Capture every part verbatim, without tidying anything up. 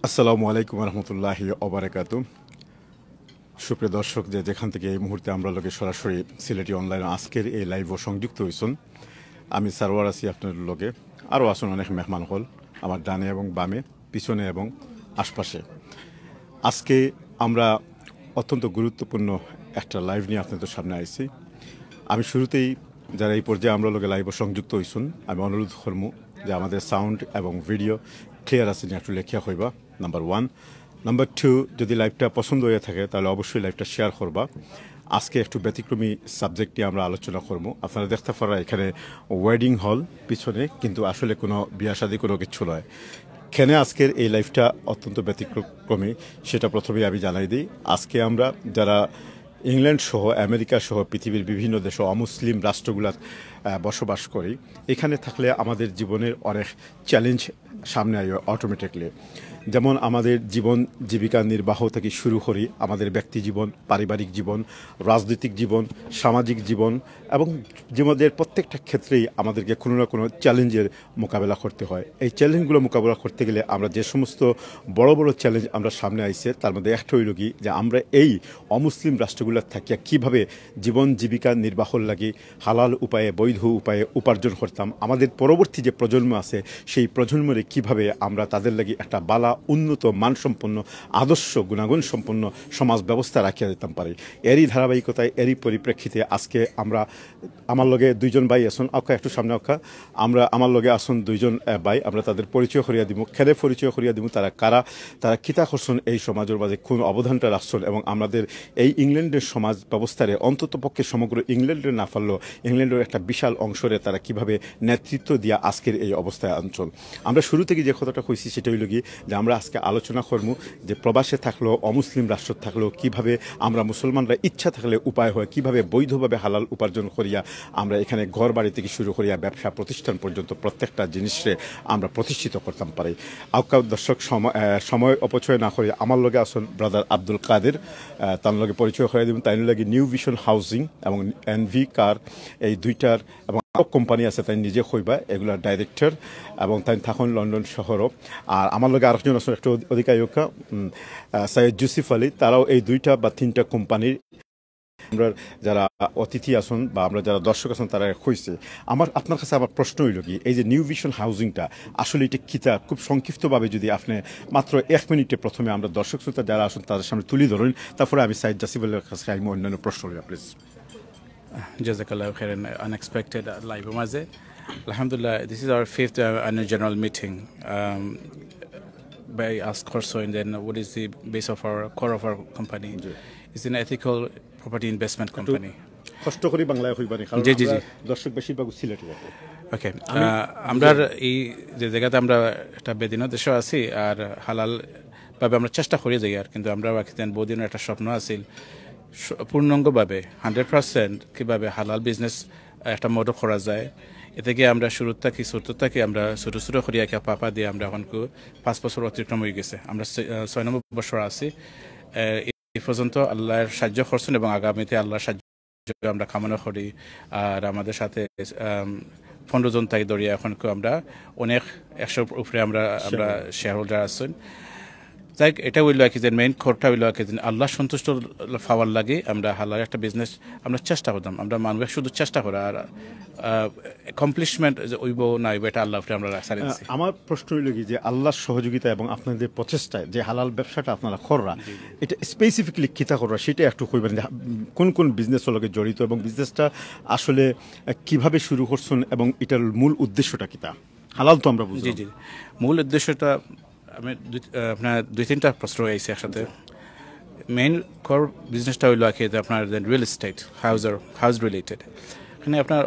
আসসালামু আলাইকুম রহমতুল্লাহি ওবারাকাতু। সুপ্রিয় দর্শক, যে যেখান থেকে এই মুহূর্তে আমরার লগে সরাসরি সিলেটি অনলাইন আজকের এই লাইভও সংযুক্ত হইছন, আমি সারওয়ার আছি আপনার লগে। আরও আছন অনেক মেহমান হল আমার ডানে এবং বামে, পিছনে এবং আশপাশে। আজকে আমরা অত্যন্ত গুরুত্বপূর্ণ একটা লাইভ নিয়ে আপনাদের সামনে আইছি। আমি শুরুতেই যারা এই পর্যায়ে আমরার লগে লাইভও সংযুক্ত হইছন, আমি অনুরোধ করমু যে আমাদের সাউন্ড এবং ভিডিও ক্লিয়ার আছে নি একটু লেখিয়া কইবা, নাম্বার ওয়ান। নাম্বার টু, যদি লাইভটা পছন্দ হয়ে থাকে তাহলে অবশ্যই লাইভটা শেয়ার করবা। আজকে একটু ব্যতিক্রমী সাবজেক্ট নিয়ে আমরা আলোচনা করবো। আপনারা দেখতে পাররা এখানে ওয়েডিং হল পিছনে, কিন্তু আসলে কোনো বিয়া শাদী কোনো কিছু নয়। কেন আজকের এই লাইভটা অত্যন্ত ব্যতিক্রমী, সেটা প্রথমেই আমি জানাই দিই। আজকে আমরা যারা ইংল্যান্ড সহ, আমেরিকা সহ পৃথিবীর বিভিন্ন দেশে অমুসলিম রাষ্ট্রগুলাত, আহ, বসবাস করি, এখানে থাকলে আমাদের জীবনের অনেক চ্যালেঞ্জ সামনে আয় অটোমেটিকলি। যেমন আমাদের জীবন জীবিকা নির্বাহ থেকে শুরু করি, আমাদের ব্যক্তি জীবন, পারিবারিক জীবন, রাজনৈতিক জীবন, সামাজিক জীবন এবং জীবনের প্রত্যেকটা ক্ষেত্রেই আমাদেরকে কোনো না কোনো চ্যালেঞ্জের মোকাবেলা করতে হয়। এই চ্যালেঞ্জগুলো মোকাবেলা করতে গেলে আমরা যে সমস্ত বড় বড় চ্যালেঞ্জ আমরা সামনে আইছে, তার মধ্যে একটা হইল কি যে আমরা এই অমুসলিম রাষ্ট্রগুলো থাকিয়া কিভাবে জীবন জীবিকা নির্বাহর লাগি হালাল উপায়ে, বৈধ উপায়ে উপার্জন করতাম, আমাদের পরবর্তী যে প্রজন্ম আছে সেই প্রজন্মরে কিভাবে আমরা তাদের লাগি একটা বালা, উন্নত, মানসম্পন্ন, আদর্শ, গুণাগুণ সম্পন্ন সমাজ ব্যবস্থা রাখিয়া দিতাম পারি। এরই ধারাবাহিকতায়, এরই পরিপ্রেক্ষিতে আজকে আমরা, আমার লগে দুইজন ভাই আছন, আউক্কা একটু সামনে আউক্কা, আমরা, আমার লগে আছন দুইজন, আহ, ভাই, আমরা তাদের পরিচয় করিয়া দিমু। কেনে পরিচয় করিয়া দিমু, তারা কারা, তারা কিতা করছন এই সমাজের মাঝে, কোন অবদানটা রাখছন এবং আমাদের এই ইংল্যান্ডের সমাজ ব্যবস্থারে অন্তত পক্ষে সমগ্র ইংল্যান্ডে না পারলেও ইংল্যান্ডের একটা বিশাল অংশরে তারা কিভাবে নেতৃত্ব দিয়া আজকের এই অবস্থায় আনছন। আমরা শুরু থেকে যে কথাটা কইছি সেটা হইল কি যে আমরা আজকে আলোচনা করমু যে প্রবাসে থাকলেও, অমুসলিম রাষ্ট্র থাকলেও কিভাবে আমরা মুসলমানরা ইচ্ছা থাকলে উপায় হয় কিভাবে বৈধভাবে হালাল উপার্জন করিয়া আমরা এখানে ঘর বাড়ি থেকে শুরু করিয়া ব্যবসা প্রতিষ্ঠান পর্যন্ত প্রত্যেকটা জিনিসরে আমরা প্রতিষ্ঠিত করতাম পারি। আউক্কা দর্শক, সময়, আহ, সময় অপচয় না করি আমার লগে আছন ব্রাদার আব্দুল কাদের, আহ, তার লগে পরিচয় করিয়া দিমু। তাইন লাগি নিউ ভিশন হাউজিং এবং এনভি কার, এই দুইটার এবং আরো কোম্পানি আছে, তাইন নিজে কইবা, এগুলার ডাইরেক্টর, এবং তাইন থাকইন লন্ডন শহরও। আর আমার লগে আরেকজন আছন একটু অধি-, অধিকায়িকা, উম, আহ, সৈয়দ জুসিফ আলী, তারাও এই দুইটা বা তিনটা কোম্পানির আমরা যারা অতিথি আছন বা আমরা যারা দর্শক আছন তারা কইছে। আমার, আপনার কাছে আমার প্রশ্ন হইল কি, এই যে নিউ ভিশন হাউজিংটা আসলে এটা কিতা, খুব সংক্ষিপ্তভাবে যদি আপনি মাত্র এক মিনিটে প্রথমে আমরা দর্শক শ্রোতা যারা আছন তাদের সামনে তুলি ধরেন, তারপরে আমি সাইদ জাসিফ আলীর কাছে আমি অন্যান্য প্রশ্ন লইয়া, প্লিজ। জাজাকাল্লাহ খাইরান। আনএক্সপেক্টেড লাইভর মাঝে, আলহামদুলিল্লাহ, this is our fifth annual general meeting. Um, by ask also, and then what is the base of our, core of our company? It's an ethical property investment company. কষ্ট করি বাংলায় কইবা নি, কারণ জি, জি, আমরা জি। দর্শক বেশিরভাগ সিলেটি। ওকে, আমরা এই যে জায়গাতে আমরা একটা বেদিন দেশে আছি, আর হালাল ভাবে আমরা চেষ্টা করি যাই, আর কিন্তু আমরা রাখতেন বহুদিনের একটা স্বপ্ন আছিল, স-, পূর্ণাঙ্গভাবে হান্ড্রেড পার্সেন্ট কীভাবে হালাল বিজনেস একটা মডেল করা যায়। এতে গিয়ে আমরা শুরু থাকি, ছোট থাকি, আমরা ছোট ছোট করি একে পাপা দিয়ে আমরা এখন কু-, পাঁচ বছর অতিক্রম হয়ে গেছে, আমরা ছয়, আহ, ছয় নম্বর বছর আছি। আহ, এই পর্যন্ত আল্লাহর সাহায্য করছেন এবং আগামীতে আল্লাহর সাহায্য আমরা কামনা করি। আর আমাদের সাথে, আম, পনেরো জন তাই ধরিয়া এখন কু-, আমরা অনেক একশোর উপরে আমরা, আমরা শেয়ার হোল্ডার আছেন। যাই হোক, এটা হইল আর কি যে মেইন কোরটা হইল আর কি যে আল্লাহ সন্তুষ্ট পাওয়ার লাগে আমরা হালাল একটা বিজনেস আমরা চেষ্টা করতাম। আমরা মানুষ শুধু চেষ্টা করা, আর অ্যাকমপ্লিশমেন্ট যে অইব না অইব এটা আল্লাহ উপরে আমরা ছাড়ি দিছি। আমার প্রশ্ন হইল কি যে আল্লাহর সহযোগিতা এবং আপনাদের প্রচেষ্টায় যে হালাল ব্যবসাটা আপনারা কররা, এটা স্পেসিফিকলি কিতা কররা সেটা একটু কইবেন যে, উম, কোন কোন বিজনেস লগে জড়িত এবং বিজনেসটা আসলে, আহ, কিভাবে শুরু করছেন এবং এটার মূল উদ্দেশ্যটা কিতা? হালাল তো আমরা বুঝলাম। জি, জি। মূল উদ্দেশ্যটা আমি দুই, আহ, আপনার দুই তিনটা প্রশ্ন আইছে একসাথে। মেইন কোর বিজনেসটা হইল আর কি যে আপনার real estate, house, house related. এখানে আপনার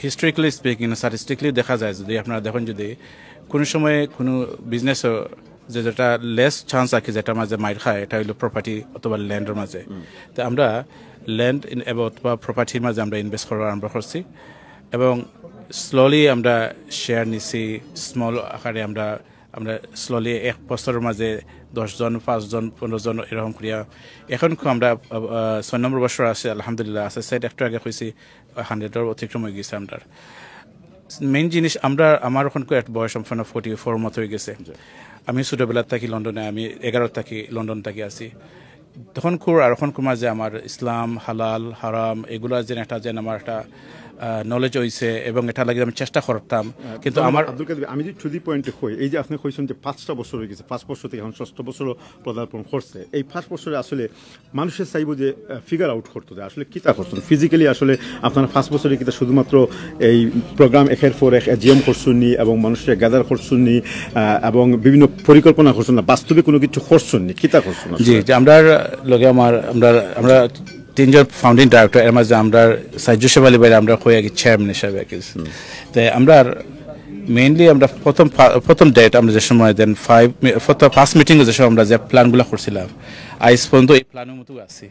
হিস্টোরিক্যালি স্পিকিং, স্ট্যাটিস্টিক্যালি দেখা যায়, যদি আপনারা দেখেন, যদি কোনো সময় কোনো বিজনেস যে যেটা লেস চান্স আর কি, যেটা মাঝে মাইর খায়, এটা হইল প্রপার্টি অথবা ল্যান্ডের মাঝে। তো আমরা ল্যান্ড অথবা প্রপার্টির মাঝে আমরা ইনভেস্ট করা আরম্ভ করছি এবং স্লোলি আমরা শেয়ার নিছি, স্মল আকারে আমরা আমরা স্লোলি এক বছরর মাঝে দশ জন, পাঁচ জন, পনেরো জন এরকম করিয়া এখন খু-, আমরা, আহ, আহ, ছয় নম্বর বছর আছে, আলহামদুলিল্লাহ। আছে সেট একটু আগে কইছি, হান্ড্রেডর অতিক্রম অই গেছে আমরার। মেইন জিনিস, আমরা, আমার এখন কু-, একটা বয়স সম্পন্ন ফর্টি ফোর মতো অই গেছে। আমি ছোটবেলা থাকি লন্ডনে, আমি এগারো থাকি, লন্ডন থাকি আছি। তখন খুর আর এখন খুর মাঝে আমার ইসলাম, হালাল, হারাম, এগুলা যেন একটা, যেন আমার একটা, আহ, নলেজ অইছে এবং এটা লাগি আমি চেষ্টা করতাম। কিন্তু ধন্যবাদ, আমার আব্দুল কাদির। আমি যদি টু দি পয়েন্টে কই, এই যে আপনি কইছেন যে পাঁচটা বছর অই গেছে, পাঁচ বছর থাকি এখন ষষ্ঠ বছর পদার্পণ করছে, এই পাঁচ বছরে আসলে মানুষে চাইবো যে, আহ, ফিগার আউট করতো যে আসলে কিতা করছেন ফিজিক্যালি, আসলে আপনারা পাঁচ বছরে কিতা শুধুমাত্র এই প্রোগ্রাম একের পর এক এজিএম করছেন নি এবং মানুষরে গ্যাদার করছেন নি, আহ, এবং বিভিন্ন পরিকল্পনা করছেন না, বাস্তবে কোনো কিছু করছেন নি, কিতা করছেন জি, আসলে? যে আমরার লগে আমার, আমরা, আমরা তিনজন ফাউন্ডিং ডাইরেক্টর, এর মাঝে আমরা সাইজু শেফ আলী ভাই আমরা কই আর কি চেয়ারম্যান হিসাবে আর কি। তে আমরা মেইনলি আমরা প্রথম ফা-, প্রথম ডেট আমরা যে সময় দেন ফাইভ মি-, প্রথম ফার্স্ট মিটিং যে সময় আমরা যে প্ল্যানগুলো করছিলাম, আইজ পর্যন্ত এই প্ল্যানের মতো আছি।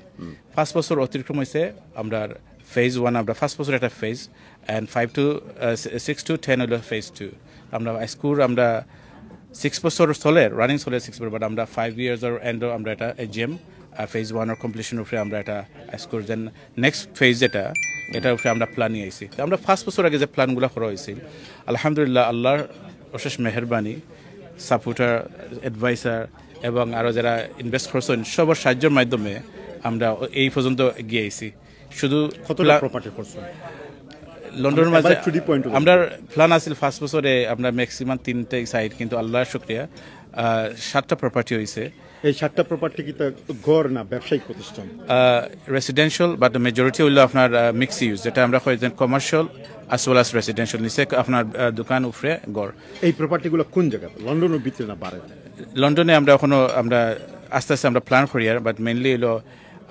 পাঁচ বছর অতিক্রম হয়েছে, আমরা ফেজ ওয়ান, আমরা ফার্স্ট বছর একটা phase, and five to six to ten হলো ফেজ টু। আমরা স্কুল আমরা সিক্স বছর চলে, রানিং চলে সিক্স বছর, বাট আমরা ফাইভ ইয়ার্স অর এন্ড আমরা এটা AGM phase one or completion উপরে আমরা এটা স্কুল দেন নেক্সট ফেজ যেটা, এটার উপরে আমরা প্ল্যানিং আইছি। তো আমরা ফার্স্ট বছর আগে যে প্ল্যানগুলো করা হয়েছিল, আলহামদুলিল্লাহ, আল্লাহর অশেষ মেহেরবানি, সাপোর্টার, অ্যাডভাইসার এবং আরও যারা ইনভেস্ট করছেন, সবার সাহায্যের মাধ্যমে আমরা এই পর্যন্ত এগিয়ে আইছি। শুধু কতটা প্লা- প্রপার্টি করছেন? লন্ডনের আমরা মাঝে এবার টু দি পয়েন্ট আমরা প্ল্যান আছিল ফার্স্ট বছরে আমরা ম্যাক্সিমাম তিনটে সাইট, কিন্তু আল্লাহর শুক্রিয়া, আহ, সাতটা প্রপার্টি হয়েছে। এই সাতটা প্রপার্টি কি তা ঘর না ব্যবসায়িক প্রতিষ্ঠান? রেসিডেন্সিয়াল, বাট মেজরিটি হইলো আপনার মিক্স ইউজ, যেটা আমরা কই যে commercial as well as residential, নিচে আপনার, আহ, দোকান, উপরে ঘর। এই প্রপার্টিগুলো কোন জায়গাতে, লন্ডনের ভিতরে না বাইরে? লন্ডনে আমরা এখনো আমরা আস্তে আস্তে আমরা প্ল্যান করি আর, বাট মেইনলি হইলো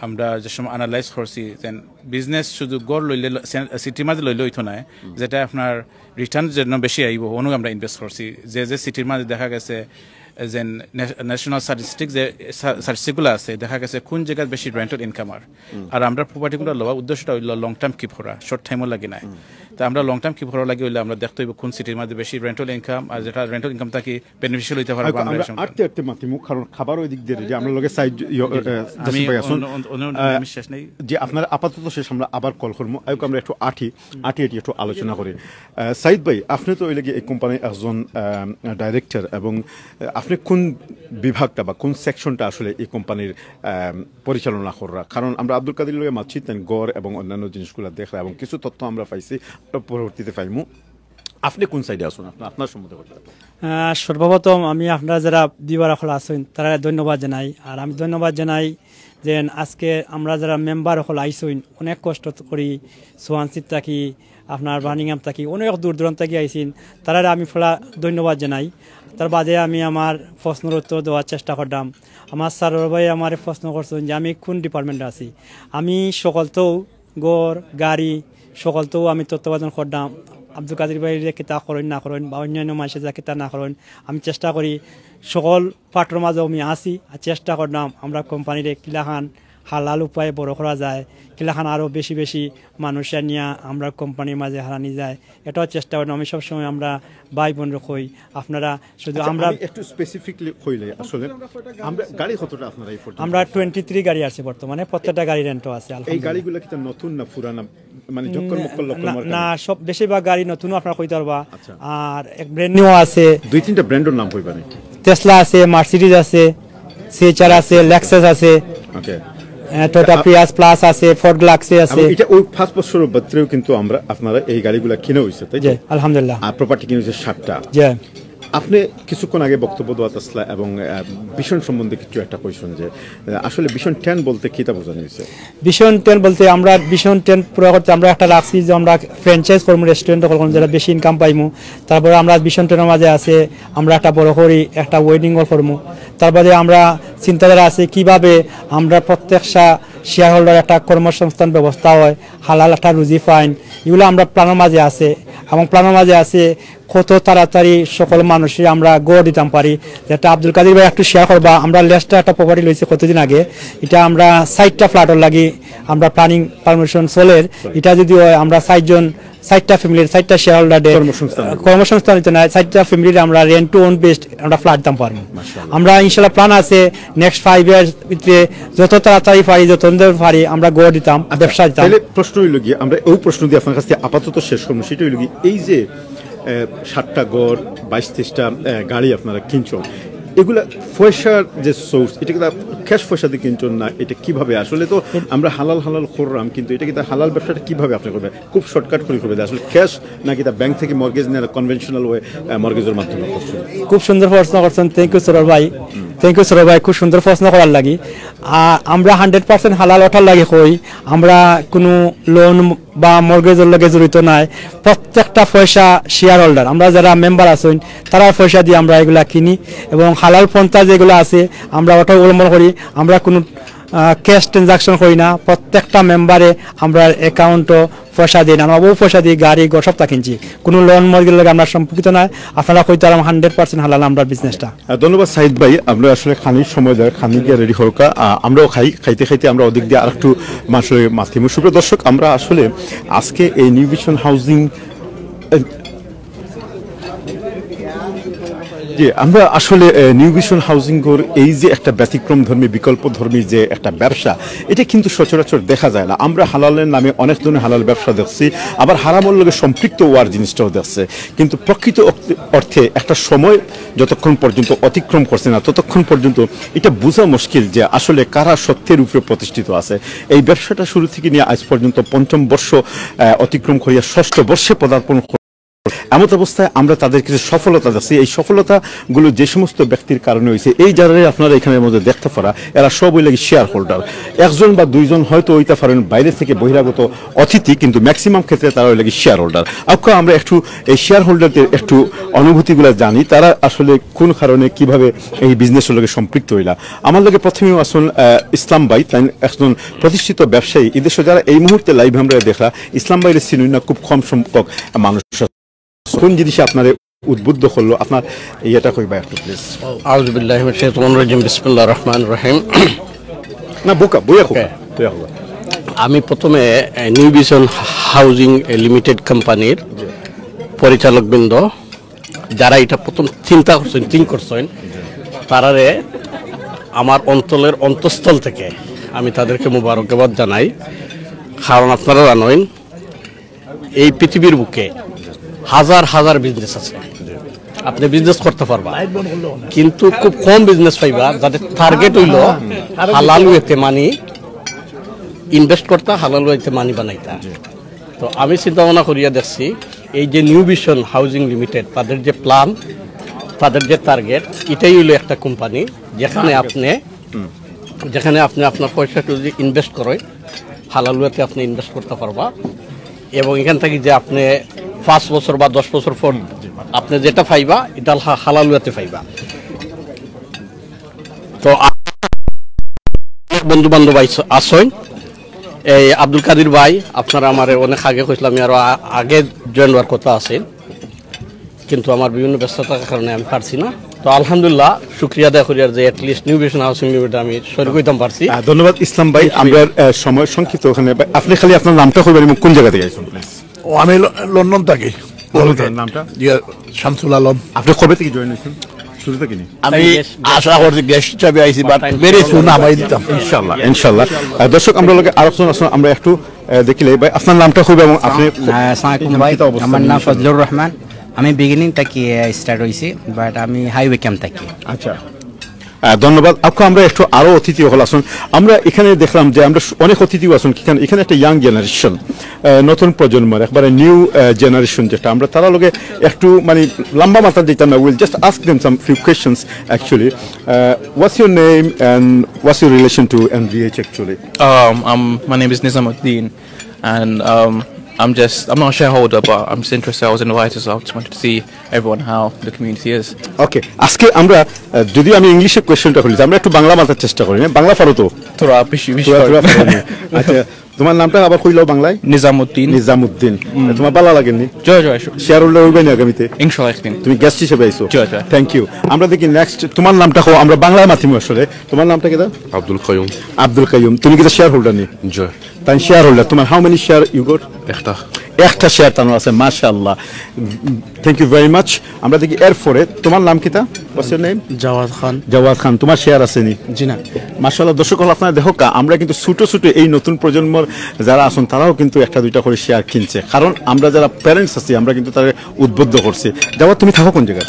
আমরা যে সময় অ্যানালাইজ করছি, দেন বিজনেস শুধু ঘর লইলে ল-, সে-, সিটির মাঝে লইলে হইতো না, যেটা আপনার রিটার্ন যেন বেশি আইব, অনু আমরা ইনভেস্ট করছি। যে যে সিটির মাঝে দেখা গেছে যে ন্যাশ-, ন্যাশনাল স্ট্যাটিস্টিক যে স্ট্যাটিস্টিকগুলো আছে, দেখা গেছে কোন জায়গায় বেশি রেন্টাল ইনকাম আর। আর আমরা প্রপার্টিগুলো লওয়ার উদ্দেশ্যটা হইলো লং টার্ম কিপ করা, শর্ট টাইমও লাগে না। তো আমরা লং টার্ম কিপ করা লাগে হইলে আমরা দেখতে হইব কোন সিটির মাঝে বেশি রেন্টাল ইনকাম, আর যেটা রেন্টাল ইনকাম থাকি বেনিফিশিয়াল হইতে পারে আমরা আমরা। আটতে আটতে মাতিমু, কারণ খাবার ওই দিক দিয়ে রেডি। আমরা লগে সাইড, ইয়ে, আহ, আমি জাসিম ভাই আছেন। অন্য, অন্য, অন্য আহ, আমি শেষ নেই। যে আপনারা আপাতত শেষ, আমরা আবার কল করবো। আইক আমরা একটু আটি, আটি আটি একটু আলোচনা করি। আহ, সাইদ ভাই, আপনি তো ওই লাগে এই কোম্পানির একজন, আহ, ডাইরেক্টর, এবং, আহ, আপনি কোন বিভাগটা বা কোন সেকশনটা আসলে এই কোম্পানির, আহ, পরিচালনা কররা? কারণ আমরা আব্দুল কাদির লগে মাতছি, তান ঘর এবং অন্যান্য জিনিসগুলো দেখরা এবং কিছু তথ্য আমরা পাইছি, পরবর্তীতে পাইমু। আপনি কোন সাইডে আছেন? আপনি, আপনার সম্বন্ধে কথা। আহ, সর্বপ্রথম আমি আপনারা যারা ভিউয়ার অকল আছইন, তারারে ধন্যবাদ জানাই। আর আমি ধন্যবাদ জানাই যে আজকে আমরা যারা মেম্বার অকল আইছইন, অনেক কষ্ট করি সোয়ানসিত থাকি, আপনার বার্মিংহাম থাকি, অনেক দূর দূরান্ত থাকি আইছইন, তারারে আমি ফলা ধন্যবাদ জানাই। তার বাদে আমি আমার প্রশ্নর উত্তর দেওয়ার চেষ্টা করলাম। আমার স্যার ভাই আমারে প্রশ্ন করছইন যে আমি কোন ডিপার্টমেন্টে আছি। আমি সকলতেও ঘর, গাড়ি, সকলতেও আমি তত্ত্বাবধান করলাম। আব্দুল কাদির ভাইরে কিতা করইন না করইন বা অন্যান্য মানষে যা কিতা না করইন, আমি চেষ্টা করি সকল পার্টর মাঝে আমি আছি। আর চেষ্টা করলাম আমরা কোম্পানিরে কিলাখান হালাল উপায়ে বড় করা যায়, কিলাখান আরও বেশি বেশি মানুষ আনিয়া আমরা কোম্পানির মাঝে হারানি যায়, এটাও চেষ্টা করলাম। আমি সবসময় আমরা ভাই বোনরে কই, আপনারা শুধু আচ্ছা, আমরা আমি একটু স্পেসিফিকলি কইলে আসলে আমরা গাড়ি কতটা আপনারা এই পর্যন্ত? আমরা টোয়েন্টি থ্রি গাড়ি আছে বর্তমানে, প্রত্যেকটা গাড়ি রেন্টও আছে, এই আলহামদুলিল্লাহ। গাড়িগুলো কিতা নতুন না পুরানা, মানে জক্কর মক্কর লক্কর না, মার্কা? না, সব বেশিরভাগ গাড়ি নতুন, আপনারা কইতে পারবা। আচ্ছা। আর এক ব্র্যান্ড নিউ আছে। দুই তিনটা ব্র্যান্ডের নাম কইবা নি? টেসলা আছে, মার্সিডিজ আছে, সিএইচআর আছে, লেক্সাস আছে, ওকে। আহ, টয়োটা প্রিয়াস প্লাস আছে, ফোর্ড গ্যালাক্সি আছে। এবং এটা ওই পাঁচ বছরের ভিতরেও কিন্তু আমরা, আপনারা এই গাড়িগুলা কিনা হইছে, তাই তো? জি, আলহামদুলিল্লাহ। আর প্রপার্টি কিনা হইছে সাতটা। জি। আপনি কিছুক্ষণ আগে বক্তব্য দেওয়াত আসলা এবং, আহ, ভিশন সম্বন্ধে কিছু একটা কইছেন যে, আহ, আসলে ভিশন টেন বলতে কিতা বোঝানো হয়েছে? ভিশন টেন বলতে আমরা ভিশন টেন পুরা করতে আমরা একটা রাখছি যে আমরা ফ্র্যাঞ্চাইজ করবো, রেস্টুরেন্ট করবো, যেটা বেশি ইনকাম পাইমু। তারপরে আমরা ভিশন টেনের মাঝে আছে আমরা একটা বড় করি একটা ওয়েডিং হল করবো। তারপরে আমরা চিন্তাধারা আছে কিভাবে আমরা প্রত্যেক শা-, শেয়ার হোল্ডার একটা কর্মসংস্থান ব্যবস্থা হয়, হালাল একটা রুজি পাইন, এগুলো আমরা প্ল্যানের মাঝে আছে। এবং প্ল্যানের মাঝে আছে কত তাড়াতাড়ি সকল মানুষরে আমরা ঘর দিতাম পারি। যেটা আব্দুল কাদির ভাই একটু শেয়ার করবা, আমরা লেস্টটা একটা প্রপার্টি লইছি কতদিন আগে, এটা আমরা চাইরটা ফ্ল্যাটর লাগি আমরা প্ল্যানিং পারমিশন চলের। এটা যদি হয়, আমরা চাইরজন, চাইরটা ফ্যামিলির, চাইরটা শেয়ার হোল্ডারে কর্মসংস্থান। কর্মসংস্থান হইতো না, চাইরটা ফ্যামিলির আমরা রেন্ট টু ওন বেসড আমরা ফ্ল্যাট দিতাম পারবো। আমরা ইনশাল্লাহ প্ল্যান আছে নেক্সট ফাইভ ইয়ার্স ভিতরে যত তাড়াতাড়ি পারি, যত তাড়াতাড়ি পারি আমরা ঘর দিতাম, ব্যবসা দিতাম। তাহলে প্রশ্ন হইল কি, আমরা ওই প্রশ্ন দিয়ে আপনার কাছে আপাতত শেষ করবো, সেটা হইল কি, এই যে আহ, সাতটা ঘর, বাইশ তেইশটা আহ, গাড়ি আপনারা কিনছেন, এগুলা পয়সার যে সোর্স, এটা কি ক্যাশ পয়সা দিয়ে কিনছেন না? এটা কিভাবে? আসলে তো আমরা হালাল হালাল করলাম, কিন্তু এটা কি তার হালাল ব্যবসাটা কিভাবে আপনি করবেন? খুব শর্টকাট করে করবে, আসলে ক্যাশ নাকি তা ব্যাংক থেকে মর্গেজ নেওয়া, কনভেনশনাল ওয়ে মর্গেজের মাধ্যমে করছেন? খুব সুন্দর প্রশ্ন করছেন, থ্যাংক ইউ সরোয়ার ভাই। থ্যাংক ইউ সরোয়ার ভাই, খুব সুন্দর প্রশ্ন করার লাগি। আর আমরা হান্ড্রেড পার্সেন্ট হালাল ওঠার লাগি কই, আমরা কোনো লোন বা মর্গেজর লগে জড়িত নাই। প্রত্যেকটা পয়সা শেয়ার হোল্ডার, আমরা যারা মেম্বার আছইন, তারার পয়সা দিয়ে আমরা এগুলা কিনি। এবং হালাল পন্থা যেগুলো আছে, আমরা ওটা অবলম্বন করি। আমরা কোনো ক্যাশ ট্রানজাকশন করি না। প্রত্যেকটা মেম্বারে আমরা অ্যাকাউন্টও পয়সা দিই না, আমরা ও পয়সা দিয়ে গাড়ি ঘর সবটা কিনছি। কোনো লোন মর্গেজর লগে আমরা সম্পর্কিত নাই। আপনারা কইতে পারেন হান্ড্রেড পার্সেন্ট হালাল আমরা বিজনেসটা। আহ, ধন্যবাদ সাইদ ভাই, আমরা আসলে খানির সময় যায়, খানি গিয়া রেডি হরকা। আহ, আমরাও খাই, খাইতে খাইতে আমরা ওদিক দিয়ে আরেকটু মানুষের মাতিমু। সুপ্রিয় দর্শক, আমরা আসলে আজকে এই নিউ ভিশন হাউজিং, আহ, জি, আমরা আসলে আহ, নিউ ভিশন হাউজিং গর এই যে একটা ব্যতিক্রম ধর্মী, বিকল্প ধর্মী যে একটা ব্যবসা, এটা কিন্তু সচরাচর দেখা যায় না। আমরা হালালের নামে অনেক ধরনের হালাল ব্যবসা দেখছি, আবার হারামর লগে সম্পৃক্ত হওয়ার জিনিসটাও দেখছে, কিন্তু প্রকৃত অর্থে, অর্থে একটা সময় যতক্ষণ পর্যন্ত অতিক্রম করছে না, ততক্ষণ পর্যন্ত এটা বোঝা মুশকিল যে আসলে কারা সত্যের উপরে প্রতিষ্ঠিত আছে। এই ব্যবসাটা শুরু থেকে নিয়ে আজ পর্যন্ত পঞ্চম বর্ষ আহ, অতিক্রম করিয়া ষষ্ঠ বর্ষে পদার্পণ কর-, এমত অবস্থায় আমরা তাদের কিছু সফলতা দেখছি। এই সফলতাগুলো যে সমস্ত ব্যক্তির কারণে হয়েছে, এই যারা আপনারা এখানের মধ্যে দেখতে পারা, এরা সব ওই লাগে শেয়ার হোল্ডার। একজন বা দুইজন হয়তো হইতে পারেন বাইরে থেকে বহিরাগত অতিথি, কিন্তু ম্যাক্সিমাম ক্ষেত্রে তারা ওই লাগে শেয়ার হোল্ডার। আউক্কা আমরা একটু এই শেয়ার হোল্ডারদের একটু অনুভূতিগুলো জানি, তারা আসলে কোন কারণে কিভাবে এই বিজনেসের লগে সম্পৃক্ত হইলা। আমার লগে প্রথমেও আছেন আহ, ইসলাম ভাই, তাই একজন প্রতিষ্ঠিত ব্যবসায়ী। এই দেশে যারা এই মুহূর্তে লাইভ আমরা দেখরা, ইসলাম ভাইরে চিনই না, খুব কম সংখ্যক মানুষ আছে। কোন জিনিসে আপনারে উদ্বুদ্ধ করলো, আপনার ইয়েটা কইবা একটু প্লিজ। আউযু বিল্লাহি মিনাশ শাইতানির রাজিম, বিসমিল্লাহির রহমানির রহিম। না, বোকা, বইয়া খোকা, ওকে। বইয়া খোকা। আমি প্রথমে এ, নিউ ভিশন হাউজিং লিমিটেড কোম্পানির পরিচালকবৃন্দ, যারা এটা প্রথম চিন্তা করছেন, থিঙ্ক করছেন, তারারে আমার অন্তরের অন্তঃস্থল থেকে আমি তাদেরকে মোবারকবাদ জানাই। কারণ আপনারা জানেন, এই পৃথিবীর বুকে হাজার হাজার বিজনেস আছে, আপনি বিজনেস করতে পারবা, কিন্তু খুব কম বিজনেস পাইবা যাদের টার্গেট হইল হালাল ওয়েতে মানি ইনভেস্ট করতা, হালাল ওয়েতে মানি বানাইতা। তো আমি চিন্তা ভাবনা করিয়া দেখছি, এই যে নিউ ভিশন হাউজিং লিমিটেড, তাদের যে প্ল্যান, তাদের যে টার্গেট, এটাই হইল একটা কোম্পানি যেখানে আপনি, যেখানে আপনি আপনার পয়সা যদি ইনভেস্ট করেন, হালাল ওয়েতে আপনি ইনভেস্ট করতে পারবা। এবং এখান থেকে যে আপনি পাঁচ বছর বা দশ বছর পর আপনি যেটা পাইবা, এটা হা-, হালাল ওয়েতে পাইবা। তো আ-, অনেক বন্ধু বান্ধব আইস-, আছেন। এই আব্দুল কাদির ভাই, আপনারা আমারে অনেক আগে কইছিলাম, আমি আরো আ-, আগে জয়েন হওয়ার কথা আছে, কিন্তু আমার বিভিন্ন ব্যস্ততার কারণে আমি পারছি না। তো আলহামদুলিল্লাহ, শুক্রিয়া আদায় করি আর যে at least new vision housing limited আমি শরীক হইতাম পারছি। আহ, ধন্যবাদ ইসলাম ভাই। আমরা আহ, সময় সংক্ষিপ্ত, ওখানে আপনি খালি আপনার নামটা কইবেন এবং কোন জায়গা থেকে আইছেন প্লিজ? ও, আমি ল-, লন্ডন থাকি। বলুন তো, নামটা? জি, শামসুল আলম। আপনি কবে থেকে জয়েন হয়েছেন? শুরু থেকে নি? আমি আশা করছি গেস্ট হিসাবে আইছি, বাট ভেরি সুন হামাই দিতাম। ইনশাআল্লাহ, ইনশাআল্লাহ। আহ, দর্শক, আমরা লগে আরো জন আছেন, আমরা একটু আহ, দেখিলে ভাই, আপনার নামটা কইবা এবং আপনি আহ, আসসালামু আলাইকুম ভাই, কিতা অবস্থা আমার নাম নিয়ে ফজলুর রহমান। আমি বিগিনিং থাকি স্টার্ট হইছি, বাট আমি হাইওয়ে ক্যাম্প থাকি। আচ্ছা। আহ, ধন্যবাদ। আউক্কা আমরা একটু আরো অতিথি হল আসুন। আমরা এখানে দেখলাম যে আমরা স-, অনেক অতিথি আসুন, এখানে, এখানে একটা ইয়াং জেনারেশন, নতুন প্রজন্মর একবারে নিউ জেনারেশন যেটা, আমরা তারা লগে একটু মানে লম্বা মাথা দিতাম না। We'll just ask them some few questions actually. Uh, what's your name and what's your relation to N V H actually? Um, um, my name is Nizamuddin, and um, I'm just, I'm not a shareholder, but I'm just interested. I was invited, so I just wanted to see everyone how the community is. ওকে, আজকে আমরা আহ, যদি আমি ইংলিশে কোয়েশ্চেনটা করি, আমরা একটু বাংলা মাতার চেষ্টা করি, না? বাংলা পারো তো? তোরা বেশি, বেশি তোরা, পারো। তোরা পারো না। আচ্ছা, তোমার নামটা আবার কইলাও বাংলায়? নিজামুদ্দিন। নিজামুদ্দিন। তোমার ভালা লাগেনি? জয় জয়। শেয়ার হোল্ডার হইবানি আগামীতে? ইনশাআল্লাহ একদিন। তুমি গেস্ট হিসেবে আইছো? জয় জয়। Thank you. আমরা দেখি নেক্সট তোমার নামটা কও, আমরা বাংলায় মাতিমু আসলে। তোমার নামটা কিতা? আব্দুল কাইয়ুম। আব্দুল কাইয়ুম। তুমি কিতা শেয়ার হোল্ডার নি? জয়। তাইন শেয়ার হোল্ডার। তোমার how many share you got? একটা। একটা শেয়ার তানো আছে, মাশাআল্লাহ। Thank you very much. আমরা দেখি এরপরে তোমার নাম কিতা? What's your name? Jawad Khan. Jawad Khan, তোমার শেয়ার আছে নি? জি না। মাশাআল্লাহ, দর্শক অকল, আপনারা দেখউক্কা, আমরা কিন্তু ছোট ছোট এই নতুন প্রজন্মর যারা আছইন, তারাও কিন্তু একটা দুইটা করি শেয়ার কিনছে, কারণ আমরা যারা প্যারেন্টস আছি, আমরা কিন্তু তারে উদ্বুদ্ধ করছি। জাওয়াদ, তুমি থাকো কোন জাগাত?